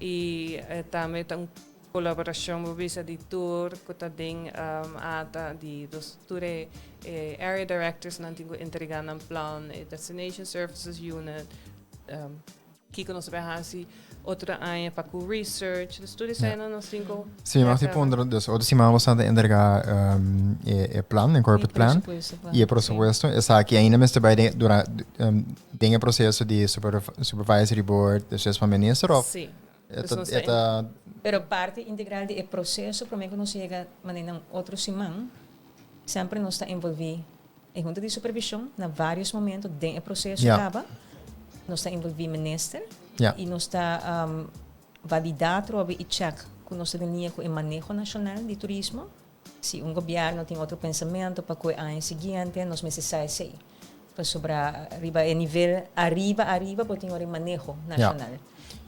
y tambe ta un Colaboracion bo bisa di tur cu ta den ata di dos tur e area directors nan tin cu entrega nan plan, e destination services unit, kico nos ta bay haci otro aña pa cu research, dus tur esey nan nos tin cu. Si, mi a puntra, dus otro siman bo ta entrega e plan, e corporate plan, y e presupuesto, esaki ainda mester bay den dura den e proceso di supervisory board despues pa minister of? Si. E ta. Pero parti integral di e proceso prome cu nos yega manera nan otro siman, semper nos ta envolvi e Junta di Supervision na varios momento den e proceso caba. Nos ta envolvi minister y nos ta valida atrobe y check cu nos ta den liña cu e maneho nacional di turismo. Si un gobierno tin otro pensamento pa cu e aña siguiente, nos mester sa esey. Pasobra riba e nivel ariba ariba bo tin ora e maneho nacional.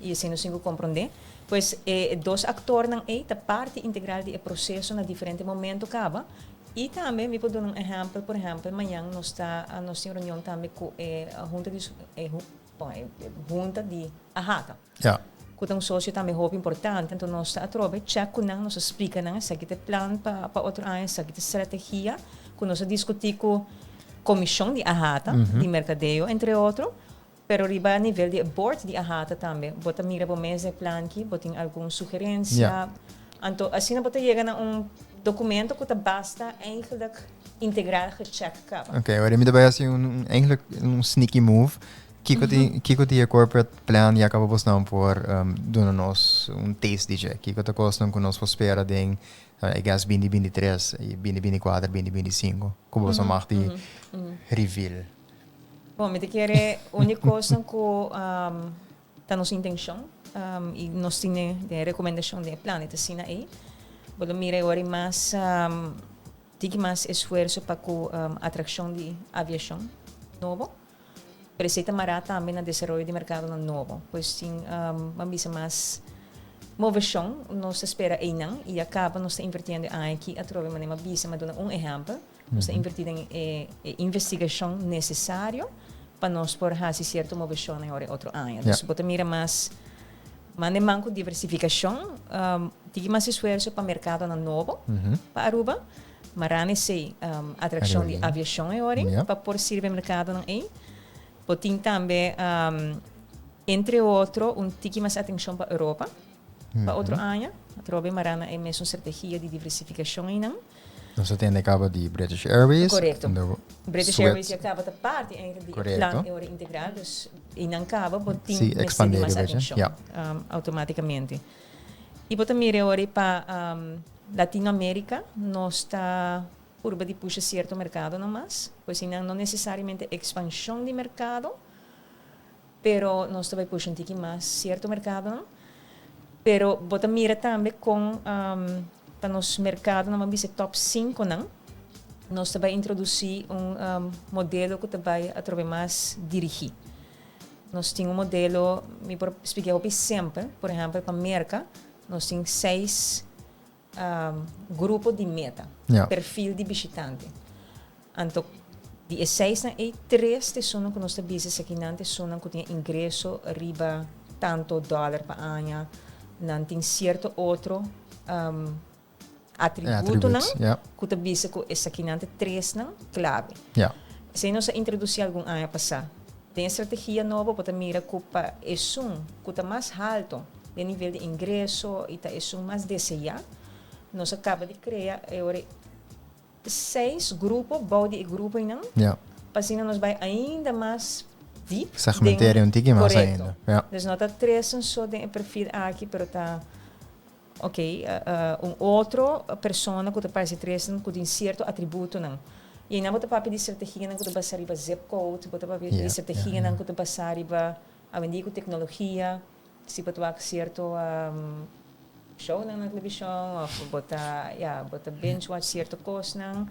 Y esey nos tin cu comprende. Pues e dos actornan ey ta parti integral di e proceso na diferente momento caba. Y tambe mi por duna un ehempel, por ehempel mañan nos ta nos tin reunion tambe cu e junta di e junta di AHATA. Ku ta un sosio tambe hopi importante, anto nos ta atrobe check ku nan, nos a splika nan esaki ta e plan pa pa otro aña, esaki ta e strategia ku nos a diskutí ku komishon di AHATA, di merkadeo entre otro, pero riba nivel di e board di AHATA tambe, bo ta mira bo mes den e plan aki, bo tin algun sugerensia, anto asina bo ta yega na un dokumento ku ta basta eigenlijk. Integral gecheck caba. Ok, awor mi ta bai hasi un, eigenlijk un sneaky move. Kiko di, kiko di e corporate plan ya caba bosnan por duna nos un taste di dje? Kiko ta kosnan ku nos por spera den, I guess, binti binti tres i binti binti kuater, binti binti sinku ku boso mag di reveal? Bon, mi ta kere un di kosnan ku ta nos intenshon i nos tin den e rekomendashon den e plan e ta asina ei. Bo lo mira e ora ei mas Tiki mas esfuerso pa ku atrakshon di aviashon nobo, pero esei ta mará tambe na desaroyo di merkadonan nobo. Pues tin, ban bisa mas moveshon nos ta spera einan i a kaba nos ta invertiendo e aña aki atrobe manera mi a bisa, mi a duna un ehèmpel, nos ta invertí den e investigashon nesesario pa nos por hasi sierto moveshonnan e ora e otro aña. Dus bo ta mira mas Manda e man ku diversifikashon, tiki mas esfuerso pa merkadonan nobo pa Aruba. Marana esei atrakshon di aviashon e ora pa por sirbi e merkadonan ei. Bo tin tambe entre otro un tiki mas atenshon pa Europa pa otro aña. Atrobe marana e mesun strategia di diversifikashon einan. Nos a tende caba di British Airways. Correcto. British Airways ya caba ta parti eigenlijk di e plan e ora integral. Dus y nan caba bo tin sí, mester di mas beetje. Atencion ja. Automaticamente. Y bo ta mira e ora pa Latinoamerica nos ta purba di pusha cierto mercadonan mas. Pues y nan no necesariamente expansion di mercado, pero nos ta bay pusha un tiki mas cierto mercadonan. Pero bo ta mira tambe con pa nos mercadonan, bo a bisa top cinconan, nos ta bay introduci un modelo cu ta bay atrobe mas dirigi. Nos tin un modelo, mi por splica hopi simpel, por ehempel pa Merca nos tin seis grupo di meta, perfil di bishitante. Anto di e seisnan ei, tres ta esunnan ku nos ta bisa esakinan ta esunnan ku tin e ingreso riba tanto dòler pa aña, nan tin sierto otro atributonan ku ta bisa ku esakinan ta tresnan klave. Esei nos a introdusí algun aña pasá. Den e strategia nobo bo ta mira ku pa esun ku ta mas halto den nivel di ingreso i ta esun mas deseá, nos a kaba di krea e ora seis grupo bou di e grupo einan pa asina nos bai ainda mas diep. Segmenteren un tiki mas ainda. Korekto. Dus no ta tresen so den e perfil aki pero ta ok un otro persona ku ta parse tresen ku tin sierto atributonan. I einan bo ta papia di strategianan ku ta basá riba zip code, bo ta papia di strategianan ku ta basá riba awendia ku teknologia. Si bo ta wak sierto shownan na televishon of bo ta, ya, bo ta binge watch sierto kosnan,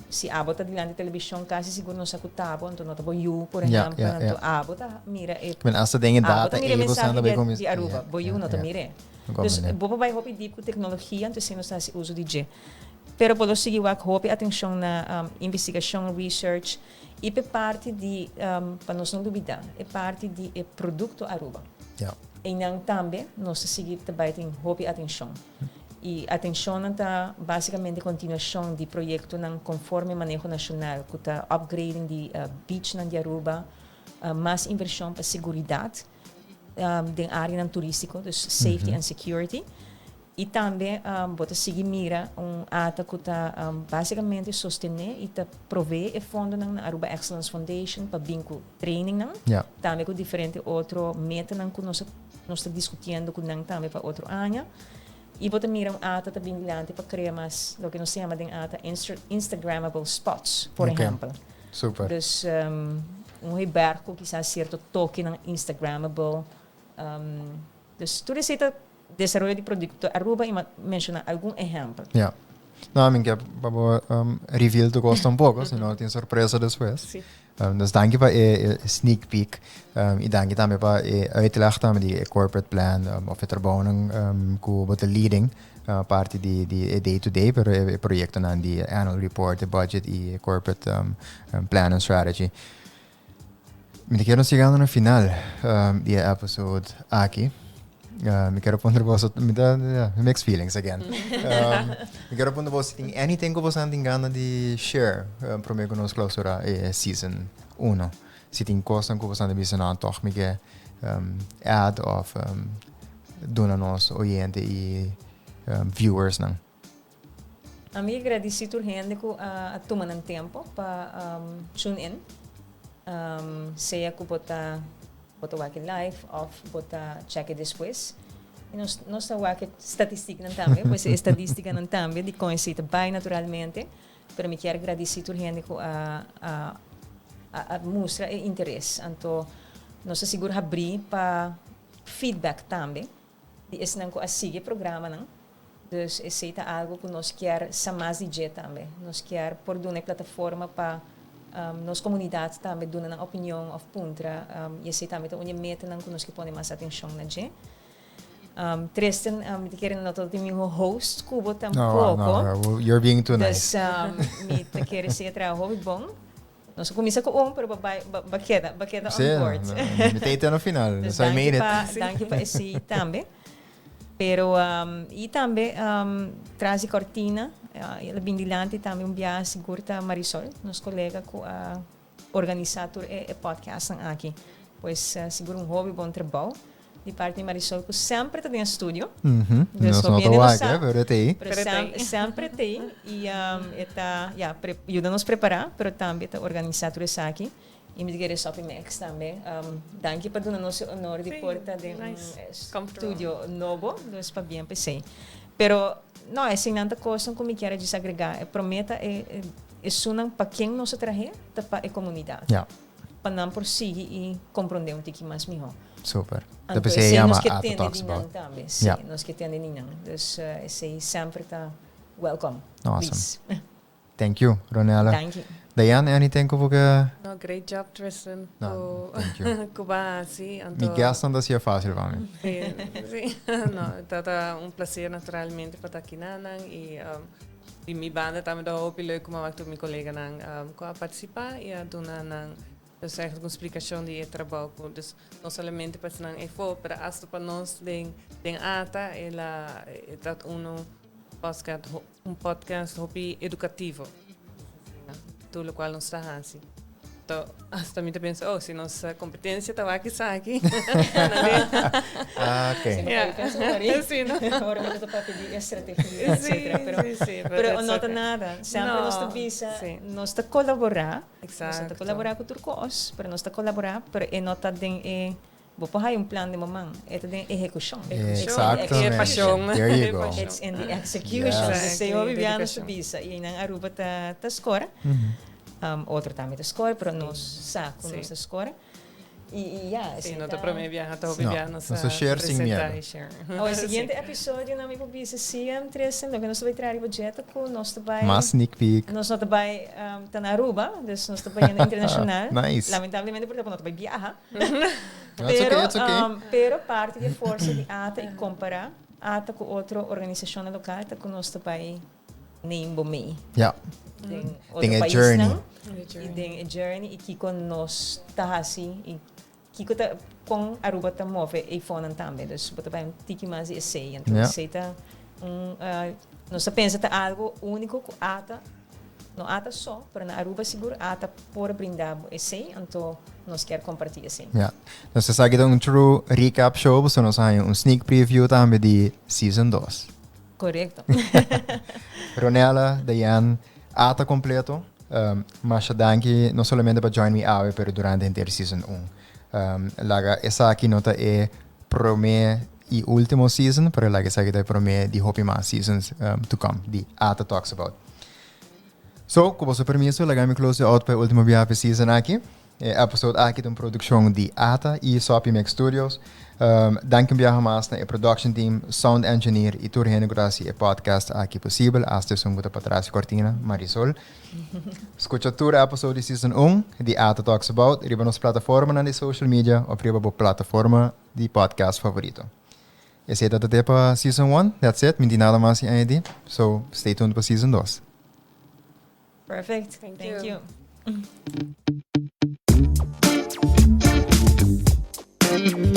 si abo ta dilanti televishon kasi sigur no sa ku ta bo, anto no ta bo yu, por ehèmpel, anto abo ta mira e, Men asta den e abo data ta mira e ei bo sa mensahe ta bai kuminsá, di Aruba, bo yu no ta mir'é. Dus bo por bai hopi dip ku teknologia, anto esei nos ta hasi uso di dje. Pero bo lo sigui wak hopi atenshon na investigashon, research, I p'e parti di, pa nos no lubidá, e parti di e produkto Aruba. Ja. Einan tambe nos ta sigui ta bai tin hopi atenshon. I atenshonnan ta básikamente kontinuashon di proyektonan konforme maneho nashonal ku ta upgrading di beachnan di Aruba, mas invershon pa seguridat den áreanan turístiko, dus safety and security. I tambe bo ta sigui mira un ata ku ta básikamente sostené i ta proveé e fondonan na Aruba Excellence Foundation pa bin ku trainingnan, tambe ku diferente otro metanan ku nos nos ta diskutiendo ku nan tambe pa otro aña. I bo ta mira un ata ta bin dilanti pa krea mas loke nos ta yama den ata Instagrammable spots, por ehèmpel. Super. Dus un heuberg ku kisas sierto tokenan Instagrammable. Dus tur esei ta desaroyo di produkto Aruba i m'a menshoná algun ehèmpel. Ja. No, mi ke pa bo reveal tur kos tampoko, si no tin sorpresa despues. Sí. Dus danki pa e sneak peek i danki tambe pa e uitleg tambe di e corporate plan of e trabounan ku bo ta leading parti di di e day to day pero e proyektonan di annual report, e budget i e corporate plan and strategy. Mi ta kier nos yegando na final di e episode aki. Mi kier puntra boso, mi ta, yeah, mixed feelings again. Mi kier puntra boso si tin anything ku boso tin gana di share prome ku nos clausura e season uno. Si tin kosnan ku boso ta bisa no tòg mi ke add of duna nos oyente i viewersnan. Ami ke gradisí tur hende ku a tuma nan tempu pa tune in. Sea ku bo ta bo ta wak e live òf bo ta chèk e despues. I nos nos ta wak e statistiknan tambe, pues e estadístikanan tambe di kon esei ta bai naturalmente. Pero mi kier gradisí tur hende ku a a a mustra e interes. Anto nos ta sigur habrí pa feedback tambe. Di esnan ku a sigui e programanan. Dus esei ta algu ku nos kier sa mas di dje tambe. Nos kier por duna e plataforma pa nos komunidat tambe duna nan opinion òf puntra i esei tambe ta un di e metanan ku nos ke pone mas atenshon na dje. Tristan, mi ta kere no ta tin miho host ku bo tampoko. No, no, you're being too nice. Dus mi ta kere si e traha hopi bon. Nos a cuminsa cu un, pero ba bai, ba, ba keda, ba keda Sí, on board. no, mi ta ite no final, Dus so I danki made it. pa, danki pa esey tambe. Pero, um, y tambe, um, tras di cortina, uh, el a bin dilanti tambe un biaha sigur ta Marisol, nos colega cu a organisa tur e, e podcastnan aki. Pues, uh, sigur un hopi bon trabou. Di parti di Marisol cu semper ta den studio. Dus Nos no ta no wak, sa. eh, pero e ta ei. Pero semper ta ei. Y e ta, ya, yuda nos prepara, pero tambe ta organisa tur esaki. Y mi ta kere Soppy Max tambe. Danki pa duna nos e honor di por ta den un studio nobo. Dus pabien pa esey. Pero, no, eseynan ta cosnan cu mi kier a djis agrega. E prome ta e esunnan pa ken nos a trahe ta pa e comunidad. Pa nan por sigui i komprondé un tiki mas mihó. Super. Anto Esei esei yama nos ke Ata tende Talks di nan About. tambe. Sí, Ja. nos ke tende di nan. Dus esei semper ta welcome. Awesome. Please. Thank you, Ronella. Danki. Diane, anything ku bo ke? No, great job, Tristan. No, Ku, thank you. ku ba hasi. Anto, Mi guest nan ta hasié fácil pa mi. Sí, sí. No, ta ta un placer naturalmente pa ta aki nanan i um, Di mi banda tambe ta hopi leuk como a wak tur mi coleganan cu a participa y a duna nan dus eigenlijk un splicacion di e trabou cu dus no solamente pa esnan efo pero hasta pa nos den den ata e la e ta uno podcast un podcast hopi educativo tur locual nos ta haci. To, hasta mi ta pensa, oh, si nos competencia ta wak esaki. Ah, ok. Si no Ja. pensa por Sí, no? Ora mi ta papia di estrategia, Sí, etcétera. Pero, sí, sí, pero that's no ta okay. nada. Sempre nos ta No, bisa, sí. nos ta colabora. Nos ta Exacto. colabora cu tur cos, pero nos ta colabora, pero e no ta den e, bo por haya un plan den bo man, e ta den ehecucion. Exactamente. E pasión. There you go. It's in the execution. Yes. Esey hopi bia nos ta Dedicacion. bisa. Y nan Aruba ta, ta score. Otro tambe ta score, pero nos sa cu nos ta score. Y, y ya, Sí, esey no ta ta prome biaha, ta hopi No, biaha nos nos ta a share sin presenta miedo. y share. Awe, siguiente episodio nan mi por bisa si, Tristan, loke nos ta bay traha riba djeta cu nos ta bay Mas sneak peek. Nos no ta bay ta na Aruba, dus nos ta bay yendo internacional. Nice. Lamentablemente porque no ta bay biaha. That's Pero, okay, it's okay. pero parti di e forsa di ata y compara ata cu otro organisacionnan local ta cu nos ta bay neem bo mee. Ja. Den otro Den e paisnan. journey. Den e Y journey. den e journey y kico nos ta haci y kico ta con Aruba ta move eyfonan tambe. Dus bo ta bay un tiki mas di esey. Entonces esey ta un, nos ta pensa ta algo unico cu ata, no ata so, pero na Aruba sigur ata por brinda bo esey, anto nos kier comparti esey. Ja. Nos esaki ta un true recap show, pasobra nos a haña un sneak preview tambe di season dos. Correcto. Ronella, Diane, ata completo. Masha danki no solamente pa join mi awe, pero durante henter season un. Laga esaki no ta e prome y ultimo season, pero laga esaki ta e prome di hopi mas seasons to come di Ata Talks About. So, cu boso permiso, laga mi close out pa e ultimo biaha pa e season aki. E episode aki ta un produccion di Ata y Soppy Mix Studios. Danki un biaha mas na e production team, sound engineer y tur hende cu ta haci e podcast aki posibel, hasta esun cu ta patras e cortina, Marisol. Scucha tur episode di season un di Ata Talks About riba nos plataformanan di social media of riba bo plataforma di podcast favorito. Esey ta ta pa season 1. That's it. Mi tin nada mas di añadi. So, stay tuned pa season 2. Perfect. Thank Thank you. you.